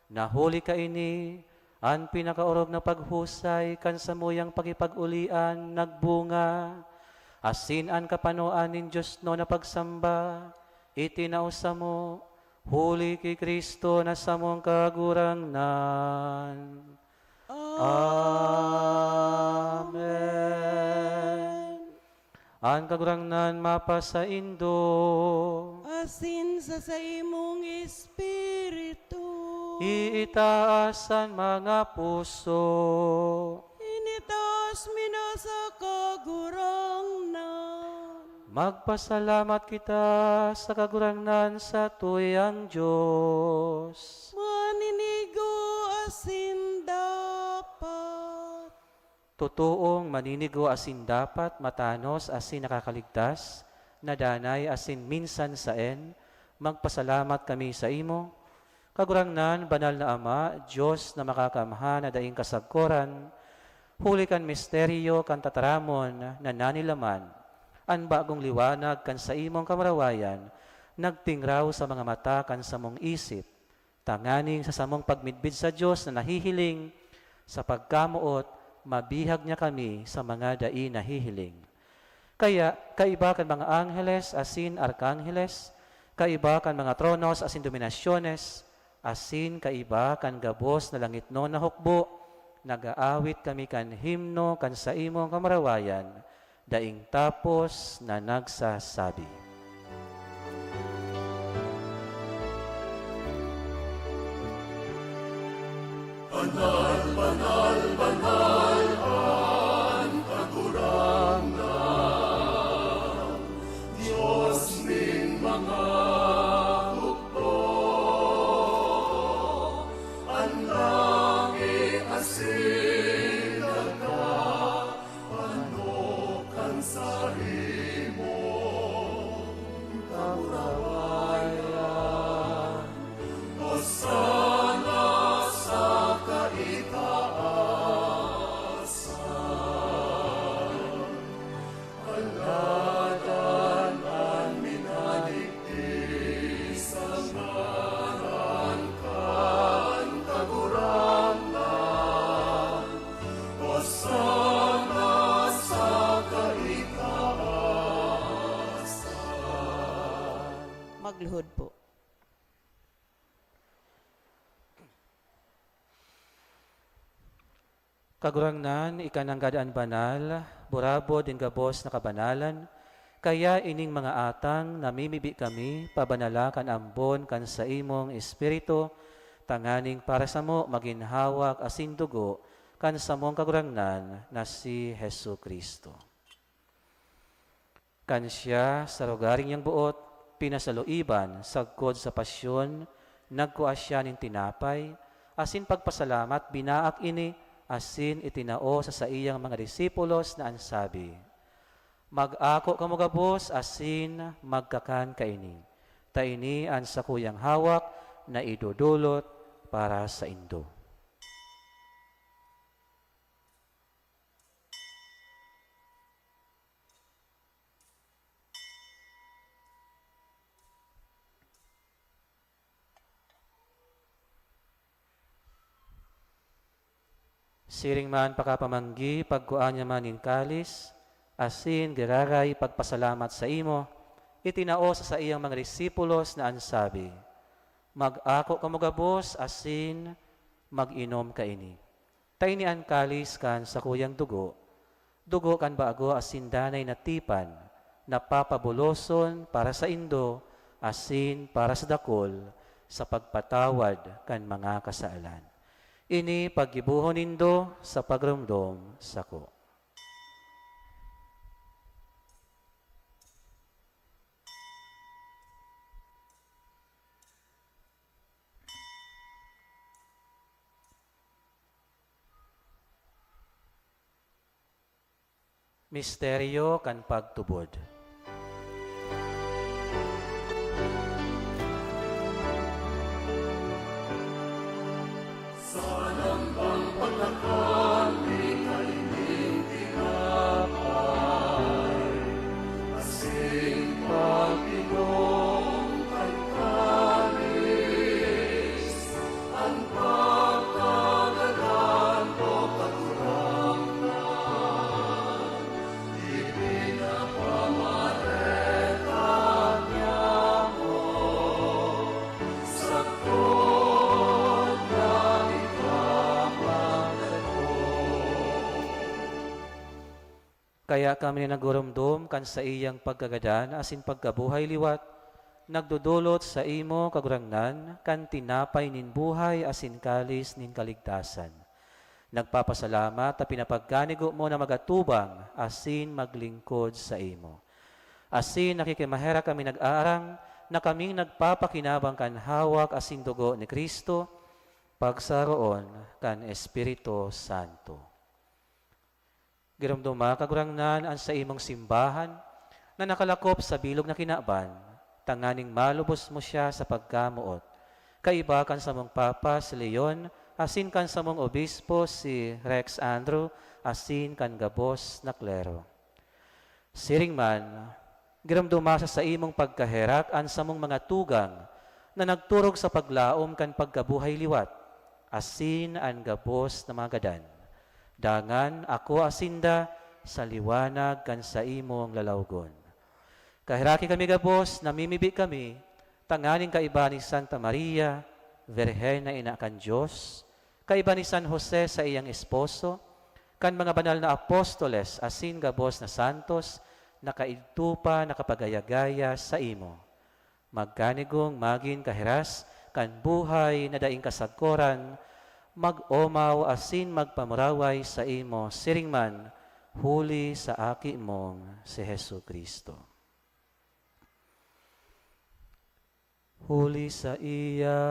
na huli kaini an pinakaorog na paghusay kan samuyang pakipag-olian nagbunga, asin an kapanoan nin diosnon na pagsamba itinao samo, huli ki Cristo na samong Kagurangnan. Amen. An Kagurangnan mapasaindo. Asin sa saimong espiritu. Iitaas an mga puso. Initaas mi na sa Kagurangnan. Magpasalamat kita sa Kagurangnan, satuyang Dios. Maninigo asin dapat. Totoong maninigo asin dapat, matanos asin nakakaligtas, na danay asin minsan saen, magpasalamat kami saimo, Kagurangnan, Banal na Ama, Dios na makakamhan na daing kasagkoran, huli kan misteryo kan tataramon na nanilaman, an bagong liwanag kan saimong kamurawayan nagtingraw sa mga mata kan samong isip, tanganing sa samong pagmidbid sa Dios na nahihiling, sa pagkamoot, mabihag niya kami sa mga dai nahihiling. Kaya, kaiba kan mga angheles asin arkangheles, kaiba kan mga tronos asin dominasyones, asin kaiba kan gabos na langitnon na hukbo, nag-aawit kami kan himno kan saimong kamurawayan, daing tapos na nagsasabi, "Banal, banal, banal an Kagurangnan, Dios nin mga hukbo, an langit asin daga, panokan sa imong kamurawayan. Hosana sa kaitaasan. Alagad an minaligdi sa ngaran kan Kagurangnan, Hosana sa kaitaasan." Magluhod po. Kagurangnan, ika nanggad an banal, burabod nin gabos na kabanalan, kaya ining mga atang namimibi kami pabanala kan ambon kan saimong Espiritu, tanganing para samo magin hawak asin dugo kan samong Kagurangnan na si Jesu-Cristo. Kan siya, sa rogaring niyang boot, pinasaluiban sagkod sa pasyon, nagkua siya nin tinapay, asin pagpasalamat, binaak ini, asin itinao sa saiyang mga disipulos na an sabi, "Mag-ako kamo gabos asin magkakan kaini, ta ini an sakuyang hawak na idodolot para saindo." Siring man pakapamanggi, pagkua niya man nin kalis, asin giraray pagpasalamat saimo, itinao sa saiyang mga disipulos na an sabi, "Mag-ako kamo gabos asin mag-inom kaini. Ta ini an kalis kan sakuyang dugo, dugo kan bago asin danay na tipan, na papabuloson para saindo asin para sa dakul sa pagpatawad kan mga kasalan. Ini paggibohon nindo sa pagromdom sako." Misteryo kan pagtubod. Sa nambang paglakan, mi kaining tinapay, asin pag-inom kan kalis, an pagkagadan mo, Kagurangnan, ipinapamareta niamo, sagkod na ika magdakop. Kaya kami na nagurumdom kan saiyang pagkagadan asin pagkabuhay liwat, nagdodolot saimo, Kagurangnan, kan tinapay nin buhay asin kalis nin kaligtasan. Nagpapasalamat ta pinapagkanigo mo na magatubang asin maglingkod saimo. Asin nakikimaherak kami nag-aarang na kaming nagpapakinabang kan hawak asin dugo ni Cristo, pagsaroon kan Espiritu Santo. Giromdoma, Kagurangnan, an saimong simbahan na nakalakop sa bilog na kinaban, tanganing malubos mo siya sa pagkamoot, kaiba kan samong Papa si Leon, asin kan samong Obispo si Rex Andrew, asin kan gabos na klero. Siring man, giromdoma sa saimong pagkaherak an samong mga tugang na nagturog sa paglaom kan pagkabuhay liwat, asin an gabos na mga gadan. Dangan akoa sinda sa liwanag kan saimong lalawgon. Kaheraki kami gabos, namimibi kami, tanganing kaiba ni Santa Maria, Birhen na ina kan Dios, kaiba ni San Jose, saiyang esposo, kan mga banal na apostoles asin gabos na santos, na kaidto pa nakapagaya-gaya saimo. Magkanigong magin kahiras kan buhay na daing kasagkoran, mag-omaw asin magpamuraway saimo siring man, huli sa Aki mong si Jesu-Cristo. Huli saiya,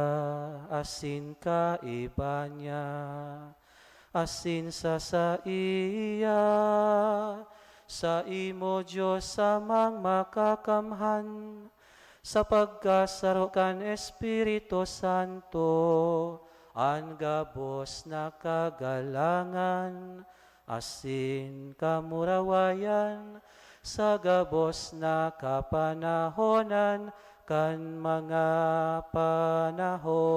asin kaiba niya, asin sa saiya, saimo, Dios Amang Makakamhan, sa pagkasaro kan Espiritu Santo, an gabos na kagalangan asin kamurawayan sa gabos na kapanahonan kan mga panahon.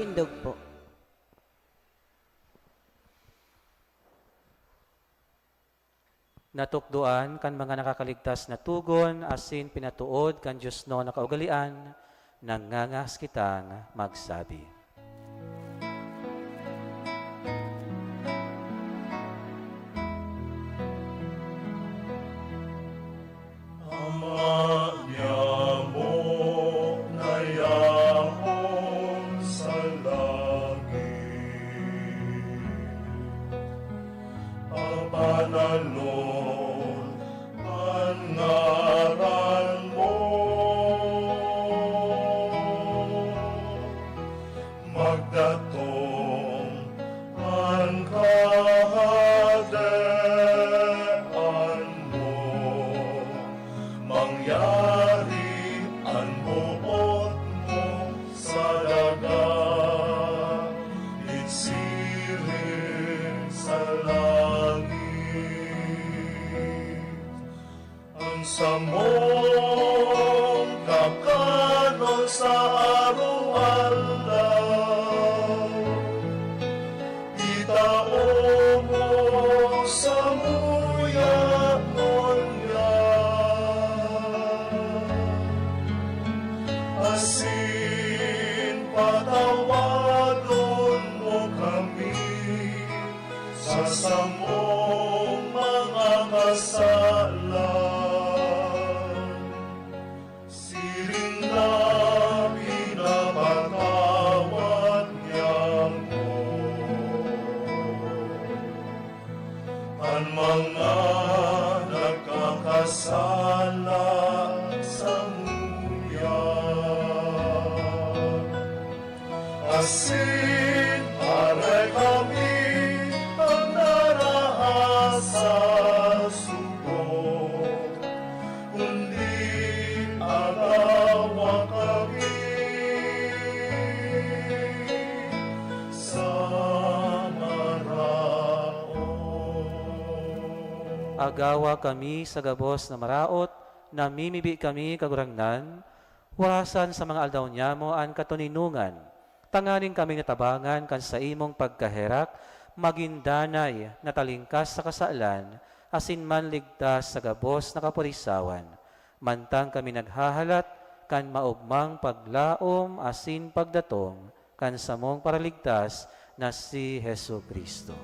Tindog po. Natukdoan kan mga nakakaligtas na tugon asin pinatood kan diosnon na kaugalean, nangangahas kitang magsabi. Ama niamo na yaon an ngaran mo. Magdatong an kahadean mo, mangyari an boot mo sa daga, nin siring sa langit. An samong kakanon sa araw-araw, itao mo samuya ngunyan. Asin patawadon mo kami sa samong mga kasalan, siring na pinapatawad niamo an mga nagkakasala samuya. Asin aray kami an narahay sa sugod, kundi agawa kami sa maraot. Agawa kami sa gabos na maraot, namimibi kami, Kagurangnan, warasan sa mga aldaw niamo an katoninongan, tanganing kami natabangan kan saimong pagkaherak, magin danay na talingkas sa kasalan, asin manligtas sa gabos na kapurisawan, mantang kami naghahalat kan maogmang paglaom asin pagdatong kan samong Paraligtas na si Jesu-Cristo.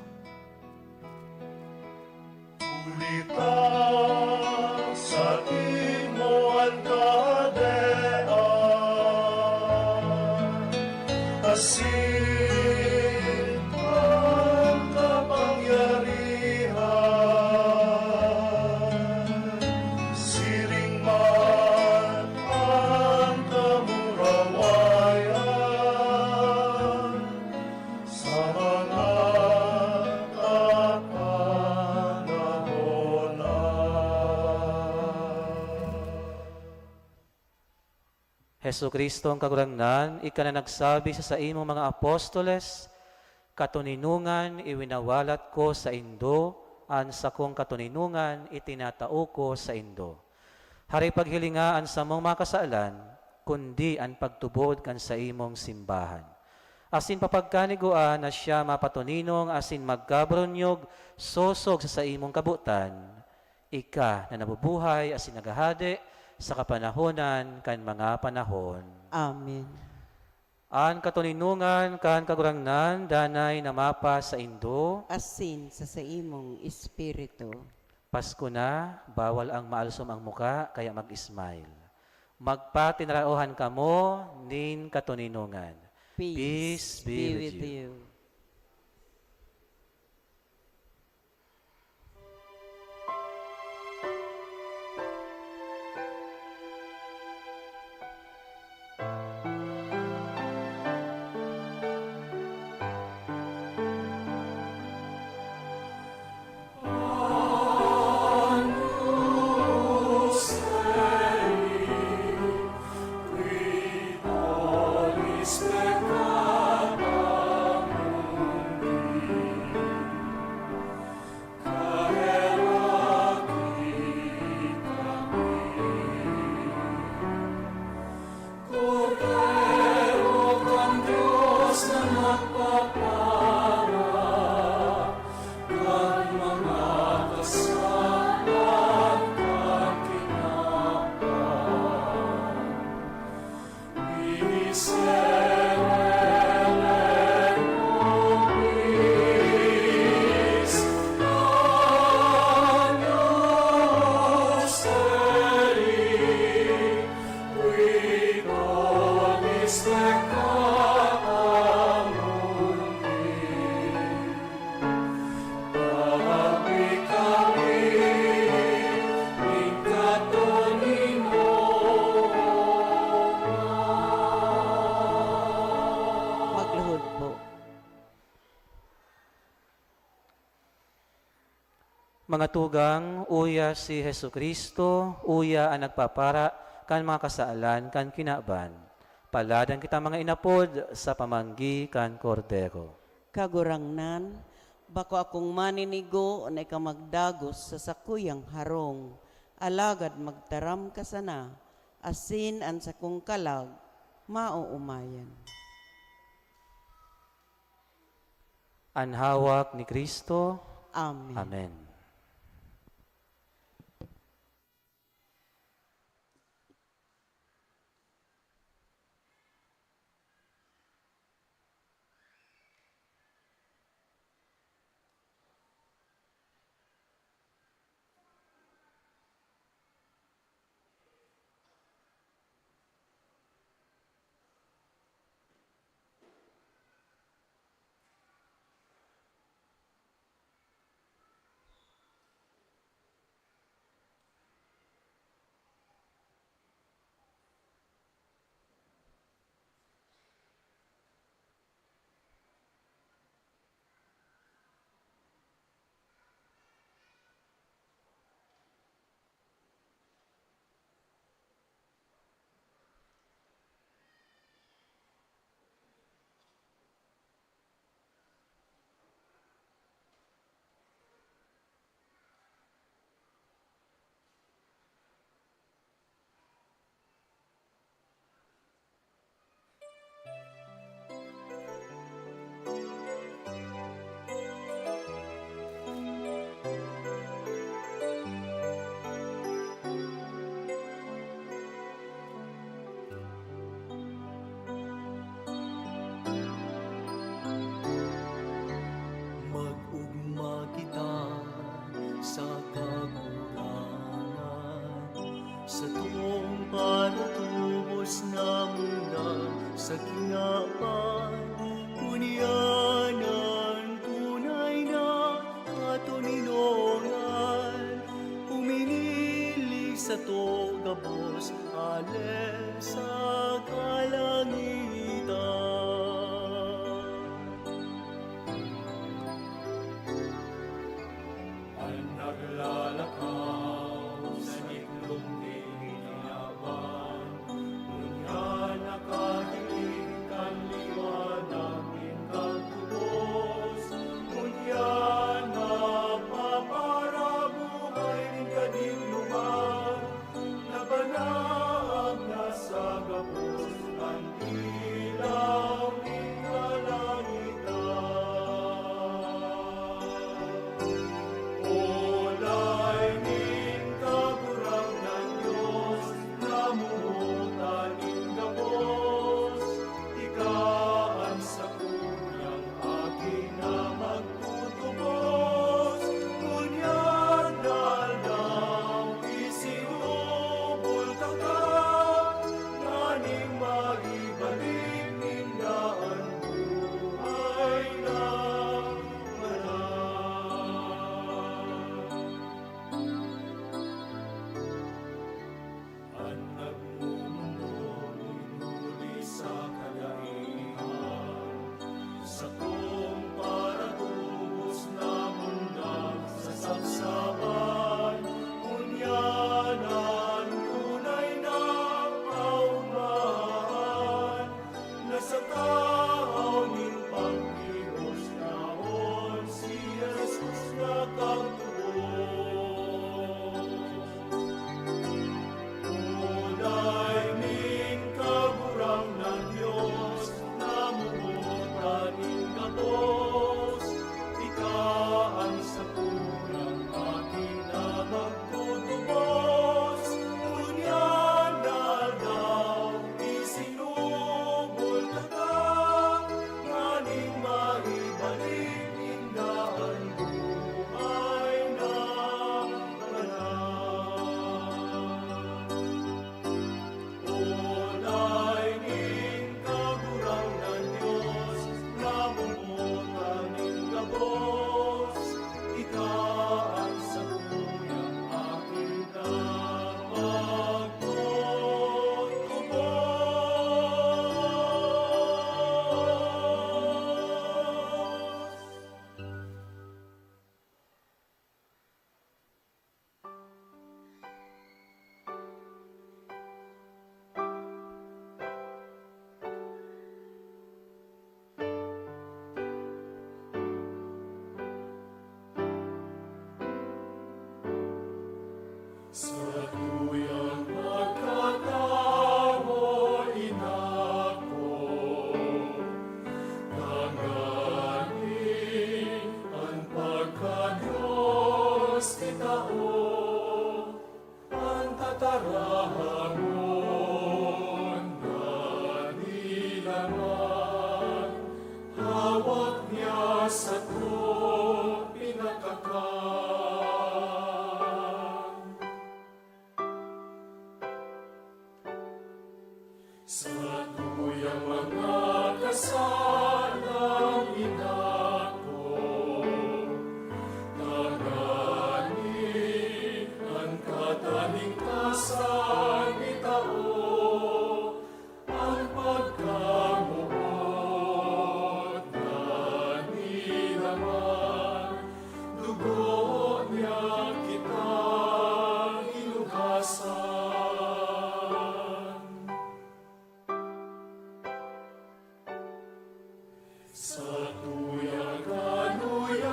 Huli ta saimo an kahadean, asin an kapangyarihan, siring man an kamurawayan sa mga kapanahonan. Jesu-Cristo ang Kagurangnan, ika na nagsabi sa saimong mga apostoles, "Katoninongan iwinawalat ko saindo, an sakong katoninongan itinatao ko saindo." Hare paghilinga an samong mga kasalan, kundi an pagtubod kan saimong simbahan. Asin papagkanigua na siya mapatoninong asin magkaburunyog sosog sa saimong kabotan, ika na nabubuhay asin naghahade sa kapanahonan kan mga panahon. Amen. An katoninongan kan Kagurangnan danay na mapasaindo. Asin sa saimong espiritu. Pasko na, bawal ang maalsom ang muka, kaya mag-smile. Magpatinaraohan kamo nin katoninongan. Peace be with you. Mga tugang, uya si Jesu-Cristo, uya an nagpapara kan mga kasalan kan kinaban. Paladan kita, mga inapod, sa pamanggi kan Kordero. Kagurangnan, bako akong maninigo na ika magdagos sa sakuyang harong, alagad magtaram ka sana, asin an sakong kalag maoomayan. An hawak ni Cristo. Amen. Amen. Mag-ugma kita sa Kagurangnan, satong paratubos na mundag sa kinaban. Ngunyan an tunay na katoninongan, huminili sato gabos ale sa kalangitan. An naglalakaw sa itlog nin kinaban, ngunyan nakahiling kan liwanag nin kagtubos. Ngunyan mapaparabuhay nin kadinloman, nabanaag na sa gabos an ilaw. Satuyang pagkatawo, inako, tanganing an pagka-Dios kitao, an tataramon na nilaman, hawak niya sato pinakakan. Satuyang mga kasalang inako, tanganing an katalingkasan itao, an pagkamoot na nilaman, dugo niya kita hinugasan. Satuyang kaluyahan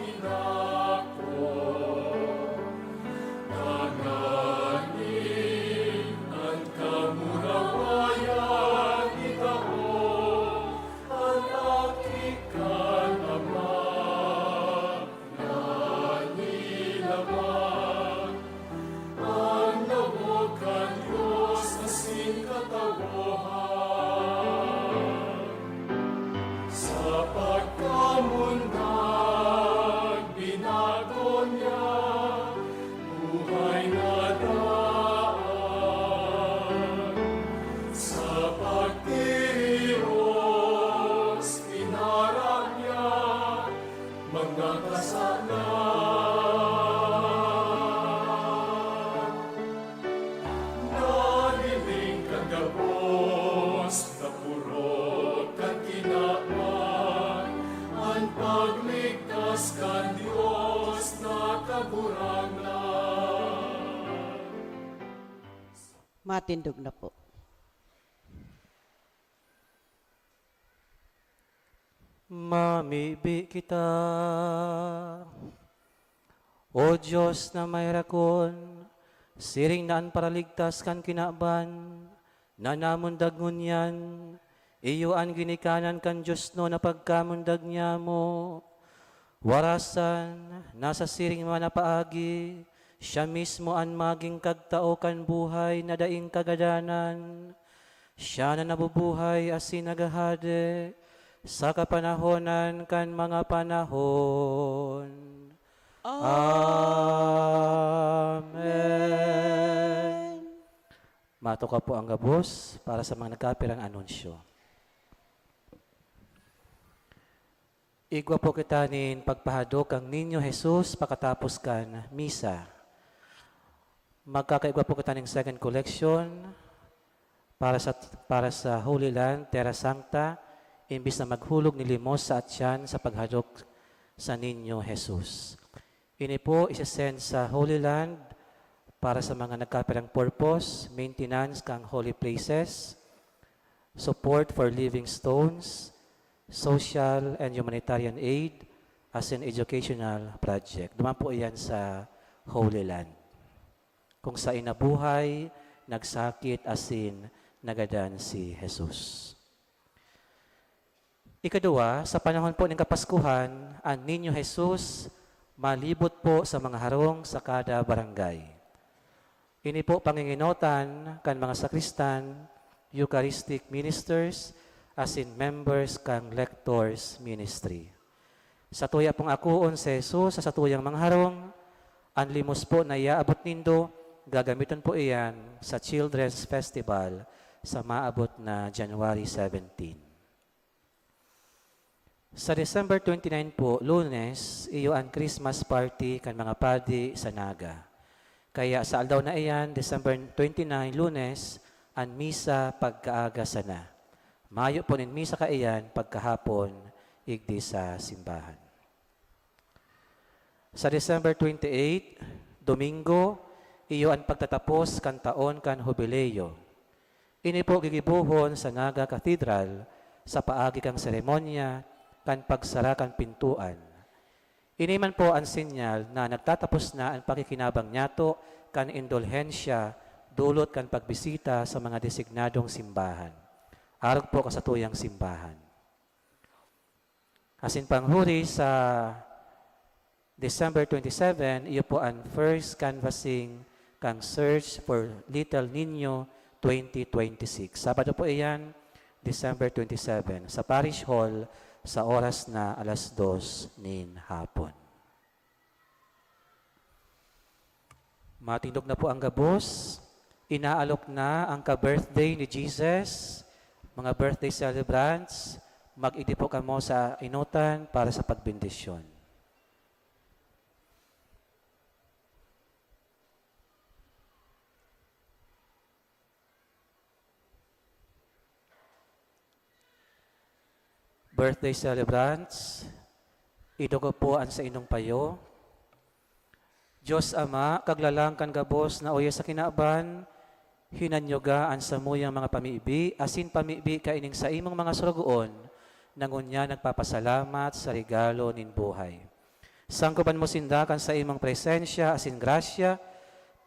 inako, tanganing an kamurawayan itao, an aki kan Ama na nilaman, an lambok kan Dios asin katawohan. Sa pagkamundag, binago niya buhay na daan. Sa pagtios, pinara niya mga kasalan. Nahiling kan gabos, napurot kan kinaban, an pagligtas kan Dios na Kagurangnan. Matindog na po. Mamibi kita. O Dios na maherakon, siring na an paraligtas kan kinaban na namundag ngunyan, iyo an ginikanan kan diosnon na pagkamundag nyamo. Warasan, na sa siring man na paagi, siya mismo an magin kagtao kan buhay na daing kagadanan. Siya na nabubuhay asin naghahade sa kapanahonan kan mga panahon. Amen. Matukaw po ang gabos para sa mga nagkapirang anunsyo. Igwa po kita nin pagpahadok kan Niño Jesus pakatapos kan misa. Magkakaigwa po kita nin second collection para sa, para sa Holy Land, Terra Sancta, imbis na maghulog nin limos sa atyan sa paghadok sa Niño Jesus. Ini po isesend sa Holy Land para sa mga nagkapirang purpose, maintenance kan holy places, support for living stones, social and humanitarian aid, asin educational project. Duman po iyan sa Holy Land, kung saen nabuhay, nagsakit, asin nagadan si Jesus. Ikaduwa, sa panahon po nin Kapaskuhan, an Niño Jesus malibot po sa mga harong sa kada barangay. Ini po pangingenotan kan mga sakristan, Eucharistic ministers, asin members kan Lectors Ministry. Satuya pong akoon si Jesus sa satuyang mga harong. An limos po na iaabot nindo, gagamiton po iyan sa Children's Festival sa maabot na January seventeen. Sa December twenty-nine po, Lunes, iyo an Christmas party kan mga padi sa Naga. Kaya sa aldaw na iyan, December twenty-nine, Lunes, an misa pagkaaga sana. Mayo po nin misa kaiyan pagkahapon, igdi sa simbahan. Sa December twenty-eight, Domingo, iyo an pagtatapos kan taon kan Hubileo. Ini po gigibohon sa Naga Cathedral sa paagi kan seremonya kan pagsara kan pintoan. Ini man po an sinyal na nagtatapos na an pakikinabang niyato kan indulhensya dulot kan pagbisita sa mga designadong simbahan, arog po ka satuyang simbahan. Asin panghuri sa December twenty-seven, iyo po an first canvassing kan Search for Little Niño twenty twenty-six. Sabado po iyan, December twenty-seven, sa Parish Hall sa oras na alas dos nin hapon. Matindog na po ang gabos. Inaalok na ang ka-birthday ni Jesus. Mga birthday celebrants, mag-idi po kamo sa inutan para sa pagbendisyon. Birthday celebrants, idugop po an saindong payo. Dios Ama, Kaglalang kan gabos na uya sa kinaban, hinanyoga an samuyang mga pamibi, asin pamibi kaining saimong mga sorogoon, na ngunyan nagpapasalamat sa regalo nin buhay. Sangkoban mo sinda kan saimong presensya asin grasya,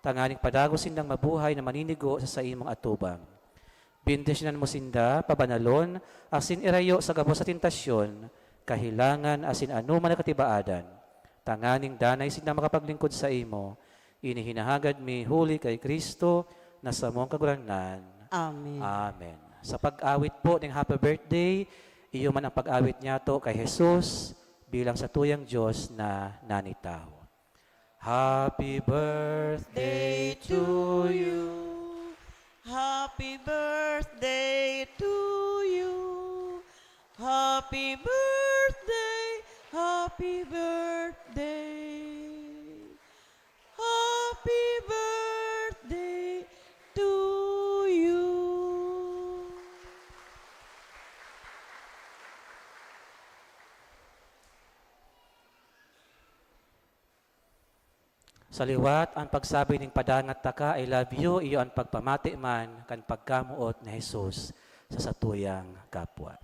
tanganing padagos sindang mabuhay na maninigo sa saimong atubang. Bendisyonan mo sinda, pabanalon, asin irayo sa gabos sa tentasyon, kahelangan, asin anoman na katibaadan, tanganing danay sinda makapaglingkod saimo. Ini hinahagad mi huli kay Cristo na samong Kagurangnan. Amen. Amen. Sa pag-awit po ning Happy Birthday, iyo man ang pag-awit niyato kay Jesus bilang satuyang Dios na nanitawo. Happy birthday to you. Happy birthday to you. Happy birthday, happy birthday. Happy birthday to you. Sa liwat, an pagsabi nin "Padangat taka, I love you," iyo an pagpamati man kan pagkamoot ni Jesus sa satuyang kapwa.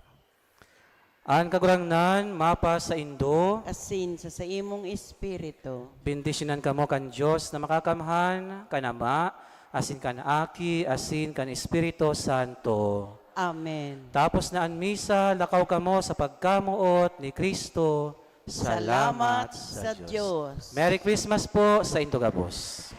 An Kagurangnan mapasaindo. Asin sa saimong espiritu. Bendisyonan kamo kan Dios na Makakamhan, kan Ama, asin kan Aki, asin kan Espiritu Santo. Amen. Tapos na an misa, lakaw kamo sa pagkamoot ni Cristo. Salamat sa Dios. Merry Christmas po saindo gabos.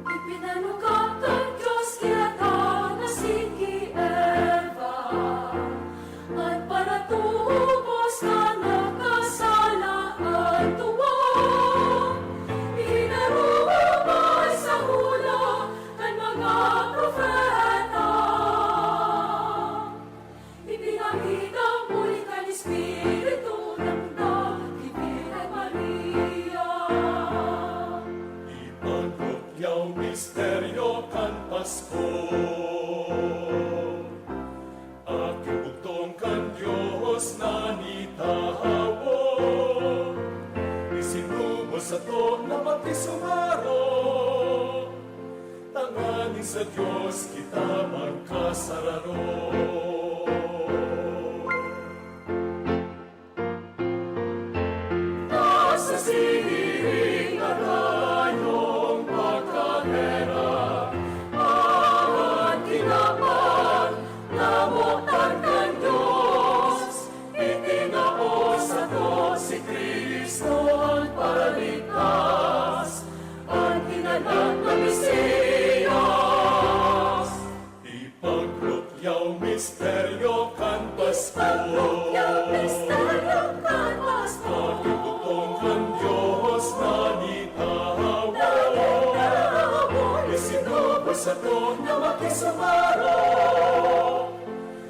Ipinanukat kan Dios ki Adan asin ki Eva, an paratubos kan nakasalaan tuwan. Ikinarugomay sa hula kan mga propeta. Ipinakita huli kan Espiritu ninda ki Birhen Maria. Ipagkukyaw misteryo kan Pasko. Aki bugtong kan Dios na nitawo. Isinubos sato na pati sumaro. Tanganing sa Dios kita magkasararo. Nasa siring na dayong pagkagera, awan kinaban, namotan kan Dios, itinao sato si Cristo an Paraligtas. An hinalat na Mesiyas. Ipagkukyaw misteryo kan Pasko. Ipagkukyaw misteryo kan Pasko. Pakibutong kan Dios na nitawo. Na nitawo. Isinubos sato na makisumaro.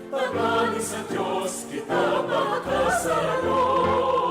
Tanganing sa Dios kita magkasararo.